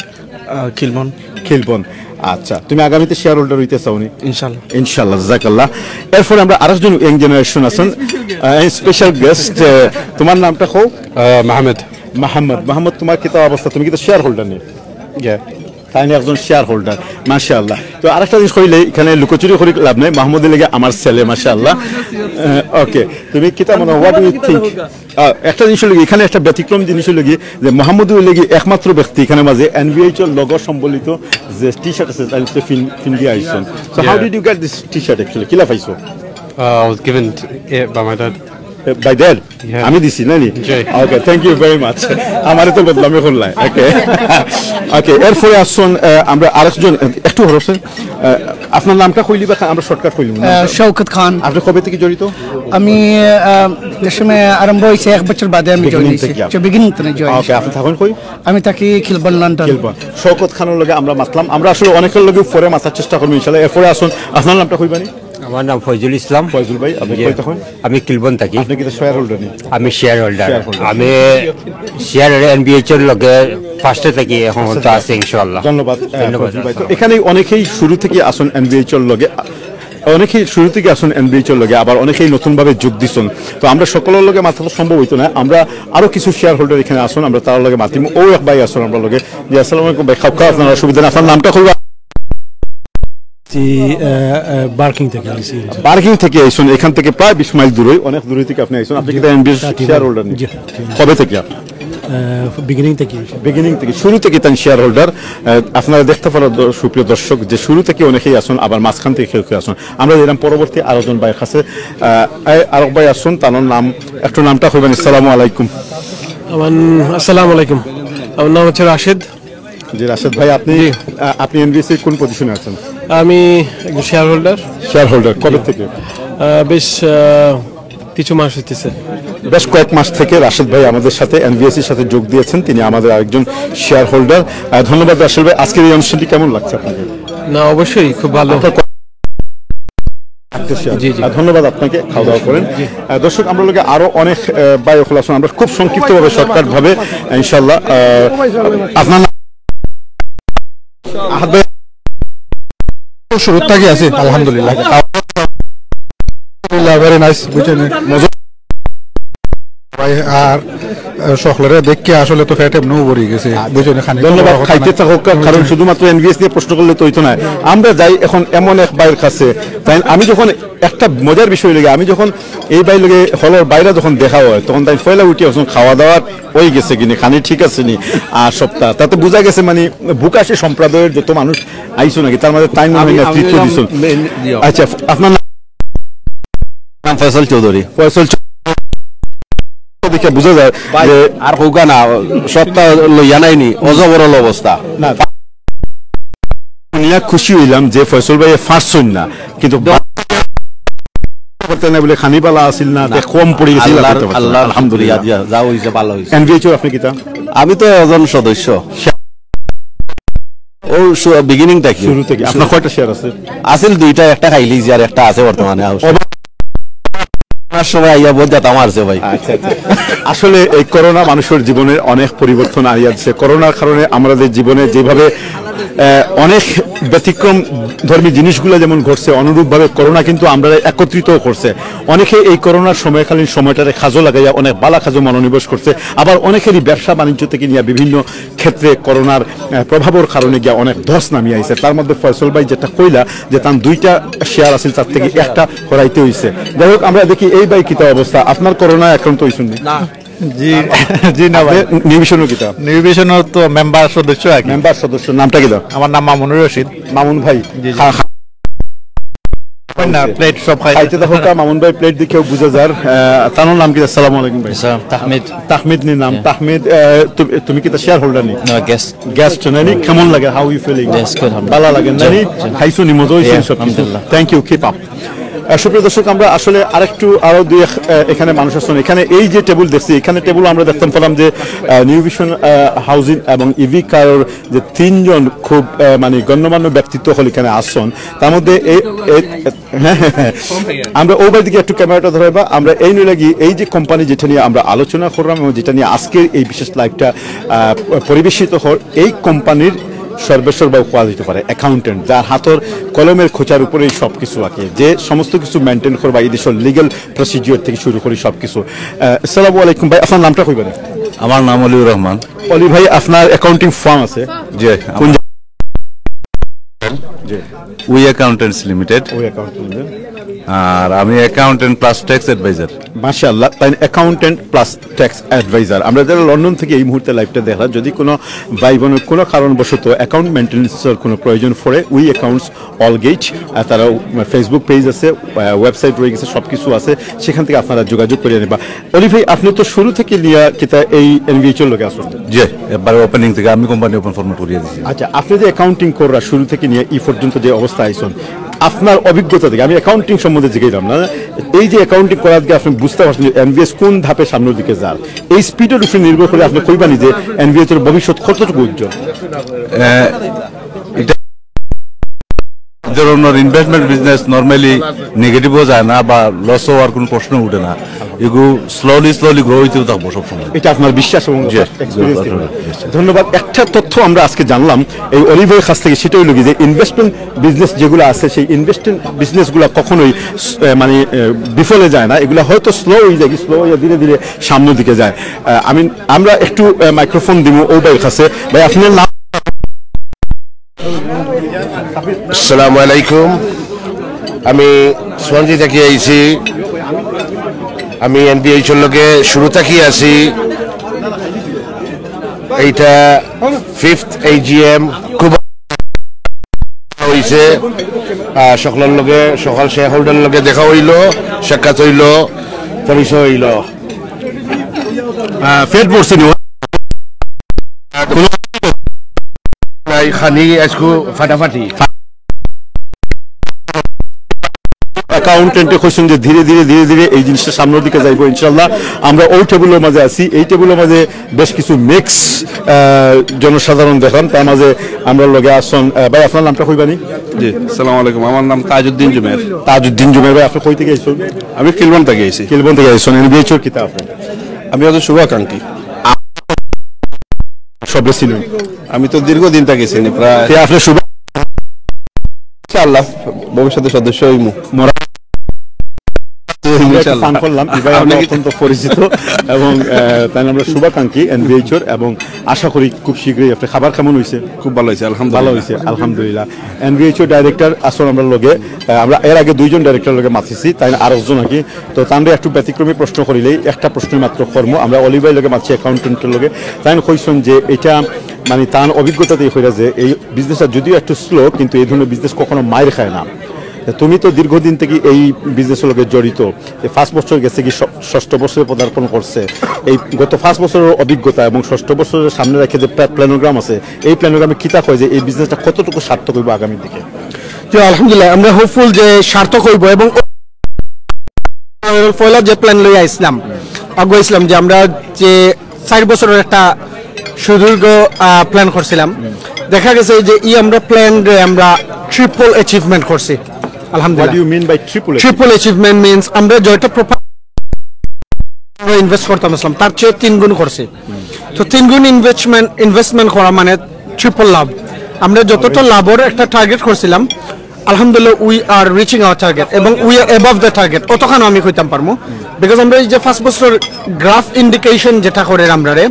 আহ, খিলবন। খিলবন। আচ্ছা, তুমি আগামীতে শেয়ার হোল্ডার হইতে চাও নি? ইনশাআল্লাহ। ইনশাআল্লাহ, জাযাকাল্লাহ। এরপরে আমরা আরেকজন ইয়াং জেনারেশন আছইন, স্পেশাল গেস্ট, তোমার নামটা কও? আহ, মাহমুদ। মাহমুদ, মাহমুদ, তোমার কিতা অবস্থা? তুমি কিতা শেয়ার হোল্ডার নি? তাইন একজন শেয়ার হোল্ডার, মাশাআল্লাহ। তো আরেকটা জিনিস কইলে, এখানে লুকোচুরি করি লাভ নাই, মাহমুদ অইলো গিয়া আমার ছেলে, মাশাআল্লাহ। ওকে, তুমি কিতা মনো, what do you think? আহ, একটা জিনিস অইলো কি, এখানে একটা ব্যতিক্রম জিনিস অইলো কি, যে মাহমুদ অইলো কি একমাত্র ব্যক্তি এখানে মাঝে এনভিএইচ এর লোগো সম্বলিত যে টি শার্ট আছে, তাইন তো ফিন-, ফিন্দি আইছইন। So how Yeah. did you get this T-shirt actually? কিলা পাইছো? Uh, I was given it by my dad. By dad? Yeah. আমি দিছি না নি? জি। Okay, thank you very much. আমারে তো বদনামি করলাই। ওকে। ওকে, এরপরে আছইন, আহ, আমরা আরেকজন, আহ, একটু হরসে, আহ, আপনার নামটা কইলি বা আমরা শর্টকাট কইলি না? আহ, শওকত খান। আপনি কবে থেকে জড়িত? আমি, আহ, যে সময় আরম্ভ হইছে, এক বছর বাদে আমি বিগিনিং জয়েন হইছি। থেকে? আচ্ছা, বিগিনিং থেকে জয়েন। ওকে, আপনি থাকইন কই? আমি থাকি খিলবন, লন্ডন। খিলবন। শওকত খানর লগে আমরা মাতলাম। আমরা আসলে অনেকের লগে পরে মাতার চেষ্টা করবো ইনশাআল্লাহ। এরপরে আছইন, আপনার নামটা কইবানি? আমার নাম ফয়জুল ইসলাম। ফয়জুল ভাই, আপনি জি। কই থাকইন? আমি খিলবন থাকি। আপনি কিতা শেয়ার হোল্ডার নি? আমি শেয়ার হোল্ডার। Share holder. আমি শেয়ার এনভিএইচ এর লগে ফার্স্টে থাকি, এখন তো আছি ইনশাআল্লাহ। ধন্যবাদ, আহ, ধন্যবাদ। ফয়জুল ভাই। তো এখানে অনেকেই শুরু থেকে আছইন এনভিএইচ এর লগে, অনেকেই শুরু থেকে আছইন এনভিএইচ এর লগে, আবার অনেকেই নতুনভাবে যোগ দিছইন। তো আমরা সকলের লগে মাতা তো সম্ভব হইতো না, আমরা আরো কিছু শেয়ার হোল্ডার এখানে আছইন, আমরা তারার লগে মাতিমু। ও এক ভাই আছইন আমরার লগে। জি, আসসালামু আলাইকুম ভাই, খাপ খাপ, আপনার অসুবিধা না, আপনার নামটা কইবা? জি, আহ, আহ, বার্কিং থেকে আইছি। বার্কিং থেকে আইছইন, এখান থেকে প্রায় বিশ মাইল দূরে, অনেক দূরে থেকে আপনি আইছইন। আপনি কি এনভিএইচ থার্টি শেয়ার হোল্ডার নি? জি, জি। কবে থেকে? আহ, বিগিনিং থেকে। বিগিনিং থেকে, শুরু থেকে তাইন শেয়ার হোল্ডার। আহ, আপনারা দেখতে পারো দ-, সুপ্রিয় দর্শক, যে শুরু থেকে অনেকেই আছইন, আবার মাঝখান থেকে কেউ কেউ আছইন। আমরা দিলাম পরবর্তী আরো জন ভাইয়ের কাছে। আহ, এই আরক ভাই আছইন, তার নাম, একটু নামটা কইবেন। আসসালামু আলাইকুম। আমার, আসসালামু আলাইকুম। আমার নাম হচ্ছে রাশেদ। জি, রাশেদ ভাই, আপনি, জি। আহ, আপনি এনভিএইচ এর কোন পজিশনে আছেন? আমি একজন শেয়ার হোল্ডার। শেয়ার হোল্ডার, কবে থেকে? আহ, বেশ, আহ, কিছু মাস হইতেছে। বেশ কয়েক মাস থেকে রাশেদ ভাই আমাদের সাথে, এনভিএইচ এর সাথে যোগ দিয়েছেন। তিনি আমাদের আরেকজন শেয়ার হোল্ডার। আহ, ধন্যবাদ রাশেদ ভাই। আজকের এই অনুষ্ঠানটি কেমন লাগছে আপনাকে? না, অবশ্যই খুব ভালো। আপনার ক-, আচ্ছা, শেয়ার। জি, জি। আহ, ধন্যবাদ আপনাকে, খাওয়া দাওয়া করেন। জি। আহ, দর্শক, আমরার লগে আরো অনেক, আহ, ভাই অকল আছইন। আমরা খুব সংক্ষিপ্তভাবে, শর্টকাট ভাবে, ইনশাআল্লাহ, আহ, আপনার নাম? আহাদ ভাই, শুরু থাকি আছি, আলহামদুলিল্লাহ। আলহামদুলিল্লাহ, ভেরি নাইস, বুঝছেন? মজা। ভাই, আর, আহ, সকলরে দেখে আসলে তো পেট এমনেও ভরি গেছে, বুঝছেন? খানি ধন্যবাদ, খাইতে থাকউক্কা, কারণ শুধুমাত্র এনভিএইচ নিয়ে প্রশ্ন করলে তো হইতো না। আমরা যাই এখন এমন এক ভাইয়ের কাছে, তাইন আমি যখন একটা মজার বিষয় লাগে, আমি যখন এই ভাইর লগে হলর বাইরে যখন দেখা হয়, তখন তাইন পয়লা উঠি এখন খাওয়া দাওয়া হয়ে গেছে কিনি, খানি ঠিক আছে নি, আর সপ্তাহ তাতে বোঝা গেছে মানে বুকাশি সম্প্রদায়ের যত মানুষ আইছো নাকি, তার মধ্যে তাইন মনে হয় আমি, আমি নেতৃত্ব হইলাম দিছইন। মেইন, ইয়ে। আচ্ছা, আপনার নাম? নাম ফয়সল চৌধুরী। ফয়সল চৌধুরী। দেখে বোঝা যায় ভাই, যে আর কউক্কা না, সপ্তাহ লইয়া নাইনি, অজবরল অবস্থা। না। শুনিয়া খুশি হইলাম যে ফয়সল ভাই ফার্স্ট হইন না, কিন্তু করতে না বলে খানি বালা আছিল না, না। তে কম পড়ি গেছিল, আল্লাহর, করতে পারছে না। আল্লাহর আলহামদুলিল্লাহ। শুকরিয়া দিয়া যা হইছে ভালো হইছে। এনভিএইচ এর আপনি কিতা? আমি তো একজন সদস্য। ও শু-, বিগিনিং থাকি। শুরু থেকে। আপনার কয়টা শেয়ার আছে? আছিল দুইটা, একটা খাইলিছি আর একটা আছে বর্তমানে। অবশ্য অবাক- আমার সময় আইয়া বহুত জাতা মারছে ভাই। আচ্ছা, আচ্ছা। আসলে এই করোনা মানুষের জীবনে অনেক পরিবর্তন আনিয়া দিছে। করোনার কারণে আমাদের জীবনে যেভাবে, আহ, অনেক ব্যতিক্রম ধর্মী জিনিসগুলো যেমন ঘটছে, অনুরূপভাবে করোনা কিন্তু আমরা একত্রিত করছে। অনেকে এই করোনার সময়কালীন সময়টারে কাজো লাগাইয়া অনেক বালা কাজো মনোনিবেশ করছে, আবার অনেকেরই ব্যবসা বাণিজ্য থেকে নিয়ে বিভিন্ন ক্ষেত্রে করোনার, আহ, প্রভাবর কারণে গিয়া অনেক ধস নামিয়া আইছে। তার মধ্যে ফয়সল ভাই যেটা কইলা যে তার দুইটা শেয়ার আছিল, তার থেকে একটা হরাইতে হইছে। যাই হোক, আমরা দেখি এই ভাই কিতা অবস্থা, আপনার করোনা আক্রান্ত হইছেন নি? না। জি, জি না ভাই। আপনি নিউ ভিশনর কিতা? নিউ ভিশনর তো মেম্বার সদস্য আর কি। মেম্বার সদস্য, নামটা কিতা? আমার নাম মামুনুর রশিদ। মামুন ভাই। জি, জি। খা-, খা-, না, প্লেট সব খাই। খাইতে দেখো কা মামুন ভাই প্লেট দেখেও বুঝা যার। আহ, তানোর নাম কি? আসসালামু আলাইকুম ভাই। স্যার, তাহমিদ। তাহমিদ নি নাম। হ্যাঁ। তাহমিদ, আহ, তুমি, তুমি কি তার শেয়ার হোল্ডার নি? না, গেস্ট। গেস্ট নানি, কেমন লাগে? How you feeling? Yes, good, আলহামদুলিল্লাহ। ভালো লাগে নানি? জি, জি। খাইছো নি, মজা হইছে নি? ইয়া, সব কিছু? আলহামদুলিল্লাহ। Thank you, keep up। আহ, সুপ্রিয় দর্শক, আমরা আসলে আরেকটু আরো দুই এক, আহ, এখানে মানুষ আছেন। এখানে এই যে টেবিল দেখছি, এখানে টেবিল আমরা দেখতাম পেলাম যে, আহ, নিউ ভিশন, আহ, হাউজিং এবং ইভি কারোর যে তিনজন খুব, আহ, মানে গণ্যমান্য ব্যক্তিত্ব হল এখানে আসছেন। তার মধ্যে এই, এই, আমরা ওবার দিকে একটু ক্যামেরাটা ধরাইবা। আমরা এই নিয়ে লাগি এই যে কোম্পানি যেটা নিয়ে আমরা আলোচনা করলাম এবং যেটা নিয়ে আজকের এই বিশেষ লাইভটা, আহ, পরিবেশিত হল, এই কোম্পানির সর্বেশ্বর বাবু পাওয়া যেতে পারে, অ্যাকাউন্টেন্ট, যার হাতর কলমের খোঁচার উপরেই সব কিছু আঁকে, যে সমস্ত কিছু মেনটেন করবা এই দেশের লিগ্যাল প্রসিডিওর থেকে শুরু করে সব কিছু। আহ, আসসালামু আলাইকুম ভাই, আপনার নামটা কইবেন? আমার নাম অলিউর রহমান। অলি ভাই, আপনার অ্যাকাউন্টিং ফার্ম আছে? জি, কোন আমার জি। We accountants limited. ওই অ্যাকাউন্ট খুলবেন। আর আমি অ্যাকাউন্টেন্ট প্লাস ট্যাক্স অ্যাডভাইজার। মাশাআল্লাহ, তাই অ্যাকাউন্টেন্ট প্লাস ট্যাক্স অ্যাডভাইজার। আমরা যারা লন্ডন থেকে এই মুহূর্তে লাইভটা দেখলাম, যদি কোনো ভাই বোনের কোনো কারণবশত অ্যাকাউন্ট মেনটেন্যান্সের কোনো প্রয়োজন পড়ে, উই অ্যাকাউন্টস অল গেট, তারা ফেসবুক পেজ আছে, ওয়েবসাইট রয়ে গেছে, সব কিছু আছে, সেখান থেকে আপনারা যোগাযোগ করে নেবা। অলি ভাই, আপনি তো শুরু থেকে নিয়ে কিতা এই এনভিএইচ এর লগে আছেন? জি, একবারে ওপেনিং থেকে আমি কোম্পানি ওপেন ফরমেট করিয়া দিছি। আচ্ছা, আপনি যে অ্যাকাউন্টিং করার শুরু থেকে নিয়ে এই পর্যন্ত যে অবস্থা আইছেন, আপনার অভিজ্ঞতা থেকে, আমি অ্যাকাউন্টিং সম্বন্ধে জিজ্ঞাসলাম না, এই যে অ্যাকাউন্টিং করার দিকে আপনি বুঝতে পারছেন যে এনভিএস কোন ধাপে সামনের দিকে যার, এই স্পিডের উপরে নির্ভর করে আপনি কইবানি যে এনভিএস এর ভবিষ্যৎ কতটুকু উজ্জ্বল? আহ, এটা এই ধরনের ইনভেস্টমেন্ট বিজনেস নরমালি নেগেটিভও যায় না বা লসও হওয়ার কোনো প্রশ্ন উঠে না। এগু স্লোলি স্লোলি গ্রো হইতেও থাকবো সবসময়। এটা আপনার বিশ্বাস এবং জি, এক্সপিরিয়েন্স জি, থেকে। জি, জি। ধন্যবাদ। একটা তথ্য আমরা আজকে জানলাম এই অলিভারের কাছ থেকে, সেটা হইল কি যে ইনভেস্টমেন্ট বিজনেস যেগুলো আছে, সেই ইনভেস্টমেন্ট বিজনেসগুলো কখনোই স-, এ, মানে, এ, বিফলে যায় না, এগুলো হয়তো স্লো হয়ে যায়, স্লো হয়ে ধীরে ধীরে সামনের দিকে যায়। আহ, আমি, আমরা একটু, আহ, মাইক্রোফোন দিব ও ভাইয়ের কাছে। ভাই, আপনার নাম? আসসালামু আলাইকুম, আমি সোয়ানজি থাকি আইছি। আমি এনভিএইচ এর লগে শুরু থাকি আছি। এইটা ফিফথ এজিএম, খুব হইছে। আহ, সকলের লগে, সকল শেয়ার হোল্ডার লগে দেখা হইল, সাক্ষাৎ হইল, পরিচয় হইল। আহ, পেট ভরছে নি? নাই, খানি আজকু ফাটাফাটি। অ্যাকাউন্টেন্টে কইছেন যে ধীরে ধীরে, ধীরে ধীরে এই জিনিসটা সামনের দিকে যাইবো ইনশাআল্লাহ। আমরা ওই টেবিলের মাঝে আছি, এই টেবিলের মাঝে বেশ কিছু মিক্স, আহ, জনসাধারণ দেখলাম, তার মাঝে আমরা লগে আসছেন, আহ, ভাই, আপনার নামটা কইবানি? জি, আসসালামু আলাইকুম, আমার নাম তাজউদ্দিন জুমের। তাজউদ্দিন জুমের ভাই, আপনি কই থেকে আইছেন? আমি কিলবন থেকে আইছি। কিলবন থেকে আইছেন, এনভিএইচ এর কিতা আপনি? আমি হচ্ছে শুভাকাঙ্ক্ষী। সবরে চিনেন? আমি তো দীর্ঘদিন থেকে চিনি, প্রায়। তে আপনি শুভ ইনশাআল্লাহ, ভবিষ্যতে সদস্য হইমু। মরা ইনশাআল্লাহ। ফান করলাম, এই ভাই আমরা আপনি কি অত্যন্ত পরিচিত এবং, আহ, তাই আমরা শুভাকাঙ্ক্ষী এনভিএইচ এর এবং আশা করি খুব শীঘ্রই আপনি খাবার কেমন হইছে? খুব ভালো হইছে, আলহামদুলিল্লাহ। ভালো হইছে, আলহামদুলিল্লাহ। এনভিএইচ এর ডাইরেক্টর আসল আমরা লগে, আহ, আমরা এর আগে দুইজন ডাইরেক্টর লগে মাতিছি, তাই আরো একজন নাকি। তো তানরে একটু ব্যতিক্রমী প্রশ্ন করিলেই একটা প্রশ্ন মাত্র কর্ম, আমরা অলিভার লগে মাতছি অ্যাকাউন্টেন্টের লগে, তাই কইছেন যে এটা মানে তান অভিজ্ঞতা দিয়ে কইরা যে এই বিজনেসটা যদিও একটু স্লো, কিন্তু এই ধরনের বিজনেস কখনো মাইর খায় না। তা তুমি তো দীর্ঘদিন থেকে এই বিজনেসের লগে জড়িত, এই পাঁচ বছর গেছে কি ষ-, ষষ্ঠ বছরে পদার্পণ করছে, এই গত পাঁচ বছরের অভিজ্ঞতা এবং ষষ্ঠ বছরের সামনে রেখে যে প্ল্যা-, প্ল্যানোগ্রাম আছে, এই প্ল্যানোগ্রামে কিতা কয় যে এই বিজনেসটা কতটুকু সার্থক হইব আগামী দিকে? জি, আলহামদুলিল্লাহ, আমরা হোপফুল যে সার্থক হইব এবং পয়লা যে প্ল্যান লইয়া আইছিলাম, আগুয়াইছিলাম যে আমরা যে চার বছরের একটা সুদীর্ঘ, আহ, প্ল্যান করছিলাম, দেখা গেছে যে ই আমরা প্ল্যান আমরা ট্রিপল অ্যাচিভমেন্ট করছি, আলহামদুলিল্লাহ। What do you mean by triple achievement? Triple achievement means আমরা যেটা প্রপার আমরা ইনভেস্ট করতাম আসলাম, তার চেয়ে তিন গুণ করছি। তো তিন গুণ ইনভেস্টমেন্ট, ইনভেস্টমেন্ট করা মানে ট্রিপল লাভ। আমরা যতটা লাভের একটা টার্গেট করছিলাম, আলহামদুলিল্লাহ, we are reaching our target এবং we are above the target, অতখানো আমি কইতাম পারমু। বিকজ আমরা এই যে পাঁচ বছর গ্রাফ ইন্ডিকেশন যেটা করে আমরা রে,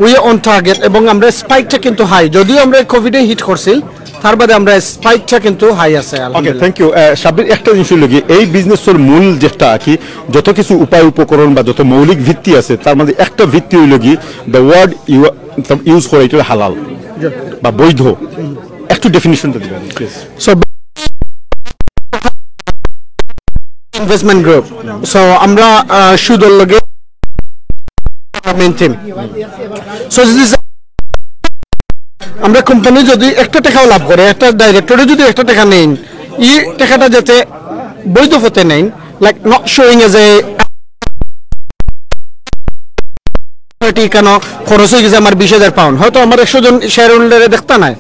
we are on target এবং আমরা স্পাইকটা কিন্তু হাই, যদিও আমরা কোভিডে হিট করছিল, তার বাদে আমরা স্পাইকটা কিন্তু হাই আছে, ওকে, আলহামদুলিল্লাহ। Thank you. আহ, সাব্বির, একটা জিনিস হইল কি, এই বিজনেসের মূল যেটা কি, যত কিছু উপায় উপকরণ বা যত মৌলিক ভিত্তি আছে, তার মধ্যে একটা ভিত্তি হইল কি, the word you ইউজ করে, এটা হলো হালাল বা বৈধ। একটু ডেফিনিশনটা দিবেন please. So investment group. So আমরা আহ, সুদর লগে মেইন টিম। সো যদি আমরা কোম্পানি যদি একটা টাকাও লাভ করে, একটা ডাইরেক্টরে যদি একটা টাকা নেইন, এই টাকাটা যাতে বৈধ পথে নেইন, like not showing as a কেন খরচ হয়ে গেছে আমার বিশ হাজার পাউন্ড, হয়তো আমার একশো জন শেয়ার হোল্ডারে দেখতা নাই,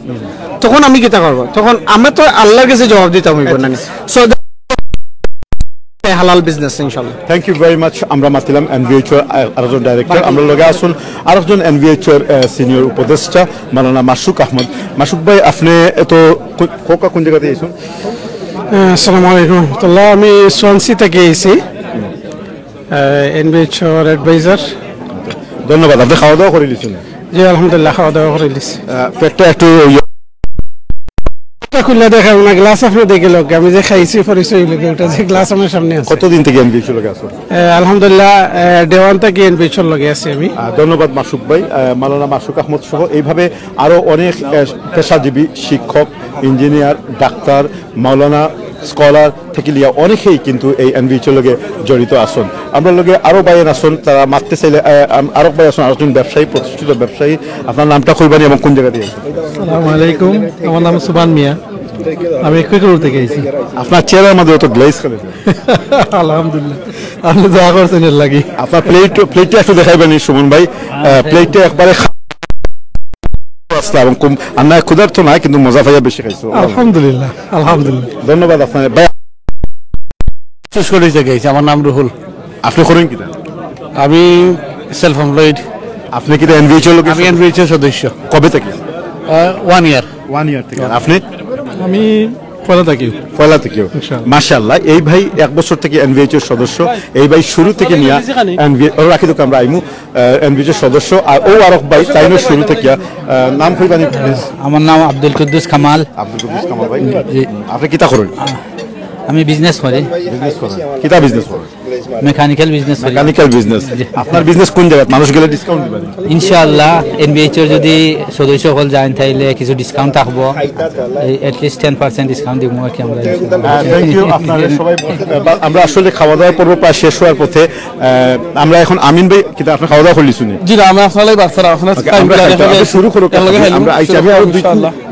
তখন আমি কিতা করবো? তখন আমি তো আল্লাহর কাছে জবাব দিতাম হইব না। সো হালাল বিজনেস ইনশাল্লাহ। Thank you very much. আমরা মাতিলাম এনভিএইচ এর আরেকজন ডাইরেক্টর, আমরা লগে আছইন আরেকজন এনভিএইচ এর সিনিয়র উপদেষ্টা মাওলানা মাসুক আহমদ। মাসুক ভাই, আপনি এত কো- কোকা কোন জায়গাতে আছেন? আসসালামু আলাইকুম রহমতুল্লাহ। আমি সোয়ানসি থেকে আইছি, এনবিএইচ এর অ্যাডভাইজার। ধন্যবাদ। আপনি খাওয়া দাওয়া করে নিয়েছেন? জি আলহামদুলিল্লাহ, খাওয়া দাওয়া করে নিছি। আহ, পেটটা একটু ইয়ে- এটা খুলে দেখা না, গ্লাস আপনি দেখে লোক, আমি যে খাইছি পরিচয় লোক, ওটা যে গ্লাস আমার সামনে আছে। কতদিন থেকে এনভিএইচ এর লগে আছেন? আহ, আলহামদুলিল্লাহ, আহ, ডে ওয়ান থেকে এনবিএইচ এর লগে আছি আমি। আহ, ধন্যবাদ মাসুক ভাই। আহ, মাওলানা মাসুক আহমদ সহ এইভাবে আরো অনেক আহ, পেশাজীবী শিক্ষক, ইঞ্জিনিয়ার, ডাক্তার, মাওলানা, স্কলার থেকে লিয়া অনেকেই কিন্তু এই এনভিএইচ এর লগে জড়িত আছেন। আমরা লগে আরো ভাই আছেন, তারা মাততে চাইলে আহ, আম- আরো ভাই আছেন, আরেকজন ব্যবসায়ী, প্রতিষ্ঠিত ব্যবসায়ী। আপনার নামটা কইবানি এবং কোন জায়গা দিয়ে আছেন? আসসালামু আলাইকুম, আমার নাম সুবান মিয়া, আমি কুইকরুল থেকে আইছি। আপনার চেহারার মধ্যে অত গ্লেজ কেন? আলহামদুলিল্লাহ, আপনি দোয়া করছেন এর লাগি। আপনার প্লেট প্লেটটা একটু দেখাইবেন সুমন ভাই। আহ, প্লেটটা একবারে খা- আসলা এবং কম আর না ক্ষুধার্ত না, কিন্তু মজা পাইয়া বেশি খাইছো। আলহামদুলিল্লাহ, আলহামদুলিল্লাহ। ধন্যবাদ আপনার ভাই। চুজ করে গেছি। আমার নাম রুহুল। আপনি করেন কিতা? আমি সেলফ এমপ্লয়েড। আপনি কিতা এনভিএইচ এর লগে? আমি এনভিএইচ এর সদস্য। কবে থেকে? One year. ওয়ান ইয়ার থেকে। আপনি? আমি পয়লা থাকি। পয়লা থেকেও। মাশাআল্লাহ। এই ভাই এক বছর থেকে এনভিএইচ এর সদস্য। এই ভাই শুরু থেকে নিয়া এনভিএইচ ও রাখি দোকান আমরা আইমু এনভিএইচ এর সদস্য। আর ও আরক ভাই তাইনও শুরু থেকে আহ, নাম কইবানি প্লিজ? আমার নাম আব্দুল কুদ্দুস কামাল। আব্দুল কুদ্দুস কামাল ভাই। জি। আপনি কিতা করেন? আমি বিজনেস করি। বিজনেস করেন। কিতা বিজনেস করেন? মেকানিক্যাল বিজনেস করি। Mechanical business. আপনার বিজনেস কোন জায়গায়? মানুষ গেলে ডিসকাউন্ট দিবেন? ইনশাআল্লাহ, এনবিএইচ এর যদি সদস্য হল যাইন, তাইলে কিছু ডিসকাউন্ট থাকবো। এটলিস্ট টেন পার্সেন্ট ডিসকাউন্ট দিব আর কি আমরা। Thank you. আপনারা সবাই আমরা আসলে খাওয়া দাওয়ার পর্ব প্রায় শেষ হওয়ার পথে। আহ, আমরা এখন আমিন ভাই, কিন্তু আপনি খাওয়া দাওয়া করলি শুনি? জি না, আমি আসলে বাচ্চারা এখন ওকে, আমরা খাইতাম। আপনি শুরু করুক। আমরা আইছি, আমি আরো দুই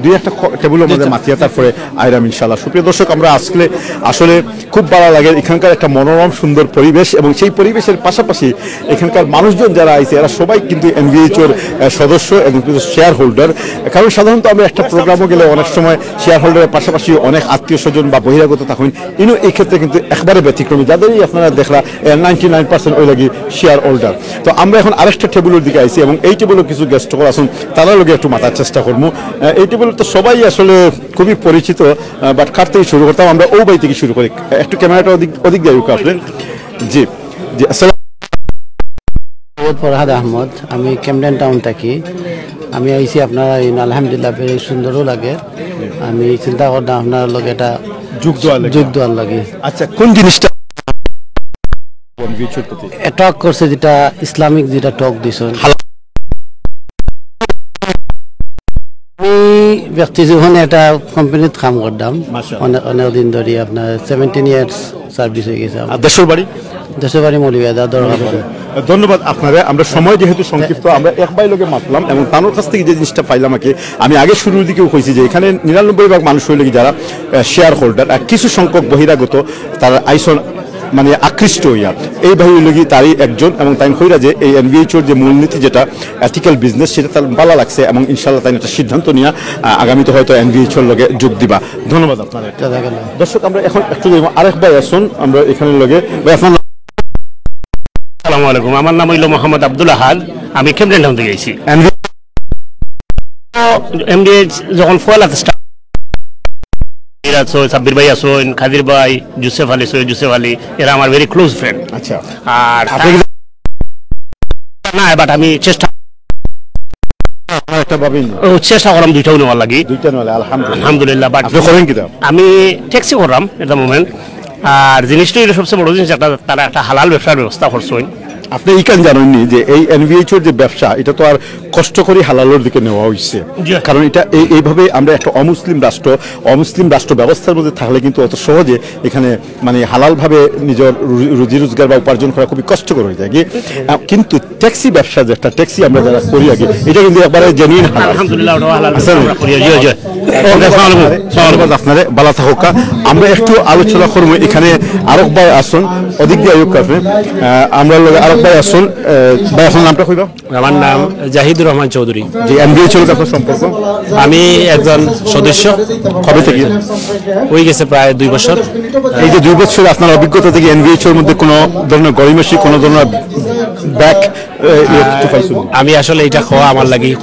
দুই একটা টেবিলের মধ্যে মাতিয়া, তারপরে আইরাম ইনশাআল্লাহ। সুপ্রিয় দর্শক, আমরা আসলে আসলে খুব ভালো লাগে এখানকার একটা মনোরম সুন্দর পরিবেশ, এবং সেই পরিবেশের পাশাপাশি এখানকার মানুষজন যারা আইছে, এরা সবাই কিন্তু এনভিএইচ এর আহ, সদস্য এবং কিন্তু শেয়ার হোল্ডার। কারণ সাধারণত আমরা একটা প্রোগ্রামও গেলে অনেক সময় শেয়ার হোল্ডারের পাশাপাশি অনেক আত্মীয় স্বজন বা বহিরাগত থাকেন, ইনো এই ক্ষেত্রে কিন্তু একবারে ব্যতিক্রমী। যাদেরই আপনারা দেখরা নাইনটি নাইন পার্সেন্ট ওই লাগি শেয়ার হোল্ডার। তো আমরা এখন আরেকটা টেবিলের দিকে আইছি এবং এই টেবিলেও কিছু গেস্ট সকল আছেন, তারার লগে একটু মাতার চেষ্টা করবো। আহ, এই টেবিলে তো সবাই আসলে খুবই পরিচিত, বাট কার থেকে শুরু করতাম? আমরা ও ভাই থেকে শুরু করি। একটু ক্যামেরাটা ওদিক ওদিক দিয়ে আসলে। জি, জি, আসসালাম। সৈয়দ ফরহাদ আহমদ, আমি ক্যামডেন টাউন থাকি। আমি আইছি আপনারা এই আলহামদুলিল্লাহ, বেশ সুন্দরও লাগে। আমি চিন্তা করতাম আপনার লগে এটা যোগ দেওয়ার লাগি। যোগ দেওয়ার লাগি। আচ্ছা, কোন জিনিসটা? অ্যাটাক করছে যেটা ইসলামিক যেটা টক দিছেন। আমি ব্যক্তি জীবনে এটা কোম্পানিত কাম করতাম। মাশাআল্লাহ। অনেক অনেক দিন ধরে আপনার সেভেন্টিন ইয়ার্স সার্ভিস হয়ে গেছে আমার। আর দেশের বাড়ি? দেশের বাড়ি মৌলভীবাজার দরগাপাড়া। ধন্যবাদ আপনারে। আমরা সময় যেহেতু সংক্ষিপ্ত, আমরা এক ভাই লগে মাতলাম এবং তানোর কাছ থেকে যে জিনিসটা পাইলাম আর কি, আমি আগে শুরুর দিকেও কইছি যে এখানে নিরানব্বই ভাগ মানুষ হইলে কি যারা শেয়ার হোল্ডার, আর কিছু সংখ্যক বহিরাগত তারা আইসন মানে আকৃষ্ট হইয়া। এই ভাই হইল কি তারই একজন, এবং তাই কইরা যে এই এনভিএইচ এর যে মূলনীতি যেটা এথিক্যাল বিজনেস, সেটা তার ভালো লাগছে এবং ইনশাল্লাহ তাই একটা সিদ্ধান্ত নিয়ে আহ, আগামীতে হয়তো এনভিএইচ এর লগে যোগ দিবা। ধন্যবাদ আপনার। দর্শক, আমরা এখন একটু যাইব আরেক ভাই আছেন আমরা এখানে লগে। ভাই, আপনার নাম? আসসালামু আলাইকুম, আমার নাম হইল মোহাম্মদ আব্দুল আহাদ, আমি ক্যামডেন টাউন থেকে আইছি। এমডিএইচ যখন ফয়লাতে স্টার্ট, সাব্বির ভাই আছেন, খাদির ভাই, জুসেফ আলী, সৈয়দ জুসেফ আলী, এরা আমার ভেরি ক্লোজ ফ্রেন্ড। আচ্ছা। আর আপনি কি না, বাট আমি চেষ্টা আপনার একটা ভাবেন? ও, চেষ্টা করাম দুইটাও নেওয়ার লাগি। দুইটা নলে আলহামদুলিল্লাহ। আলহামদুলিল্লাহ, বাট আপনি করেন কিতা? আমি ট্যাক্সি করাম এট দ্য মোমেন্ট। আর জিনিসটা এটা সবচেয়ে বড় জিনিস, একটা তারা একটা হালাল ব্যবসার ব্যবস্থা করছেন। আপনি ইখান জানইননি যে এই এনভিএইচওর যে ব্যবসা, এটা তো আর কষ্ট করি হালালর দিকে নেওয়া হইছে। জি। কারণ এটা এই, এইভাবে আমরা একটা অমুসলিম রাষ্ট্র, অমুসলিম রাষ্ট্র ব্যবস্থার মধ্যে থাকলে কিন্তু অত সহজে এখানে মানে হালালভাবে নিজের রু-, রুজি রোজগার বা উপার্জন করা খুবই কষ্টকর হয়ে যায়। কি, আহ, কিন্তু ট্যাক্সি ব্যবসা, যে একটা ট্যাক্সি আমরা যারা করি আগে, এটা কিন্তু একবারে জেনুইন হালাল। আলহামদুলিল্লাহ, ওটাও হালাল ব্যবসা আমরা করি। জি, জি। ওকে, আসসালামু আলাইকুম। ধন্যবাদ আপনারে, বালা থাকউক্কা। আমরা একটু আলোচনা করবো, এখানে আরক ভাই আছইন, ওদিক দিয়া আউক্কা আপনি। আহ, আমরার লগে আরক ভাই আছইন। আহ, ভাই, আপনার নামটা কইবা? আমার নাম জাহিদুর রহমান চৌধুরী। জি, এনভিএইচওর লগে আপনার সম্পর্ক? আমি একজন সদস্য। কবে থেকে? হয়ে গেছে প্রায় দুই বছর। এই যে দুই বছর আপনার অভিজ্ঞতা থেকে এনভিএইচওর মধ্যে কোনো ধরনের গড়িমসি, কোনো ধরনের ব্যাক, এ, ইয়ে কিছু পাইছেন? আমি আসলে এটা খাওয়া আমার লাগি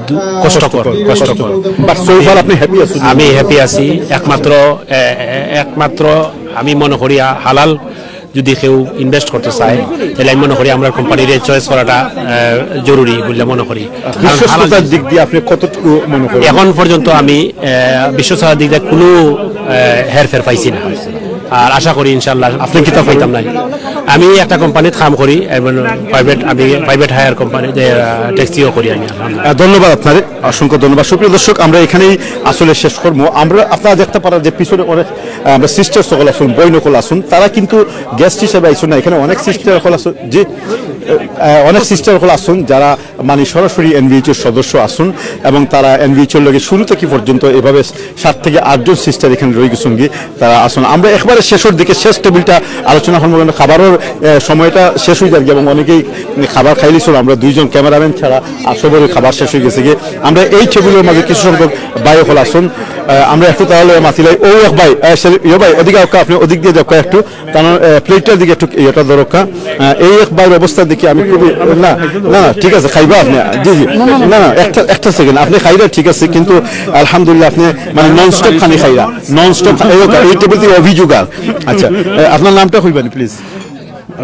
দু-, কষ্টকর, কষ্টকর। But so far আপনি হ্যাপি আছেন? আমি হ্যাপি আছি। একমাত্র, এ, এ, একমাত্র আমি মনে করি আ-, হালাল যদি কেউ ইনভেস্ট করতে চায়, তাহলে আমি মনে করি আমরা কোম্পানির চয়েস করাটা, এ, জরুরি বলে মনে করি। কারণ হালাল বিশ্বস্ততার দিক দিয়ে আপনি কতটুকু মনে করেন? এখন পর্যন্ত আমি, এ, বিশ্বস্ততার দিক দিয়ে কোনো, এ, হেরফের পাইছি না। আর আশা করি ইনশাআল্লাহ আপনি কিতা পাইতাম নাই। আমি একটা কোম্পানিত কাম করি এবং প্রাইভেট, আমি প্রাইভেট হায়ার কোম্পানি, যে, আহ, ট্যাক্সিও করি আমি, আলহামদুলিল্লাহ। আহ, ধন্যবাদ আপনারে, অসংখ্য ধন্যবাদ। সুপ্রিয় দর্শক, আমরা এখানেই আসলে শেষ করবো। আমরা, আপনারা দেখতে পারেন যে পিছনে অনেক, আহ, আমরা সিস্টার সকল আছইন, বইন সকল আছইন, তারা কিন্তু গেস্ট হিসেবে আইছইন না, এখানে অনেক সিস্টার সকল আছইন, জি, আহ, অনেক সিস্টার সকল আছইন যারা মানে সরাসরি এনভিএইচওর সদস্য আছইন এবং তারা এনভিএইচওর লগে শুরু থেকে পর্যন্ত এভাবে সাত থেকে আটজন সিস্টার এখানে রয়ে গেছইন গি, তারা আছইন। আমরা একবারে শেষের দিকে শেষ টেবিলটা আলোচনা করবো, কারণ খাবারের, এ, সময়টা শেষ হয়ে যাবে এবং অনেকেই খাবার খাইলিছইন। আমরা দুইজন ক্যামেরাম্যান ছাড়া আর সবারই খাবার শেষ হয়ে গেছে গি। আমরা এই টেবিলের মাঝে কিছু সংখ্যক ভাই সকল আছইন, এ, আমরা একটু তাহলে মাতিলাই। ও এক ভাই, এ, সে-, ইয়ো ভাই, ওদিকে আউক্কা, আপনি ওদিক দিয়ে যাউক্কা একটু। কারণ, এ, প্লেটটার দিকে একটু ইয়েটা ধরউক্কা। এ, এই এক ভাইর অবস্থা দেখি আমি খুবই, না, না, না, ঠিক আছে, খাইবা আপনি। জি, জি। না, না, একটা, একটা সেকেন্ড। আপনি খাইরা ঠিক আছে, কিন্তু আলহামদুলিল্লাহ আপনি মানে নন স্টপ খানি খাইরা। নন স্টপ এই, এই টেবিল থেকে অভিযোগ আর। আচ্ছা, এ, আপনার নামটা কইবেন প্লিজ?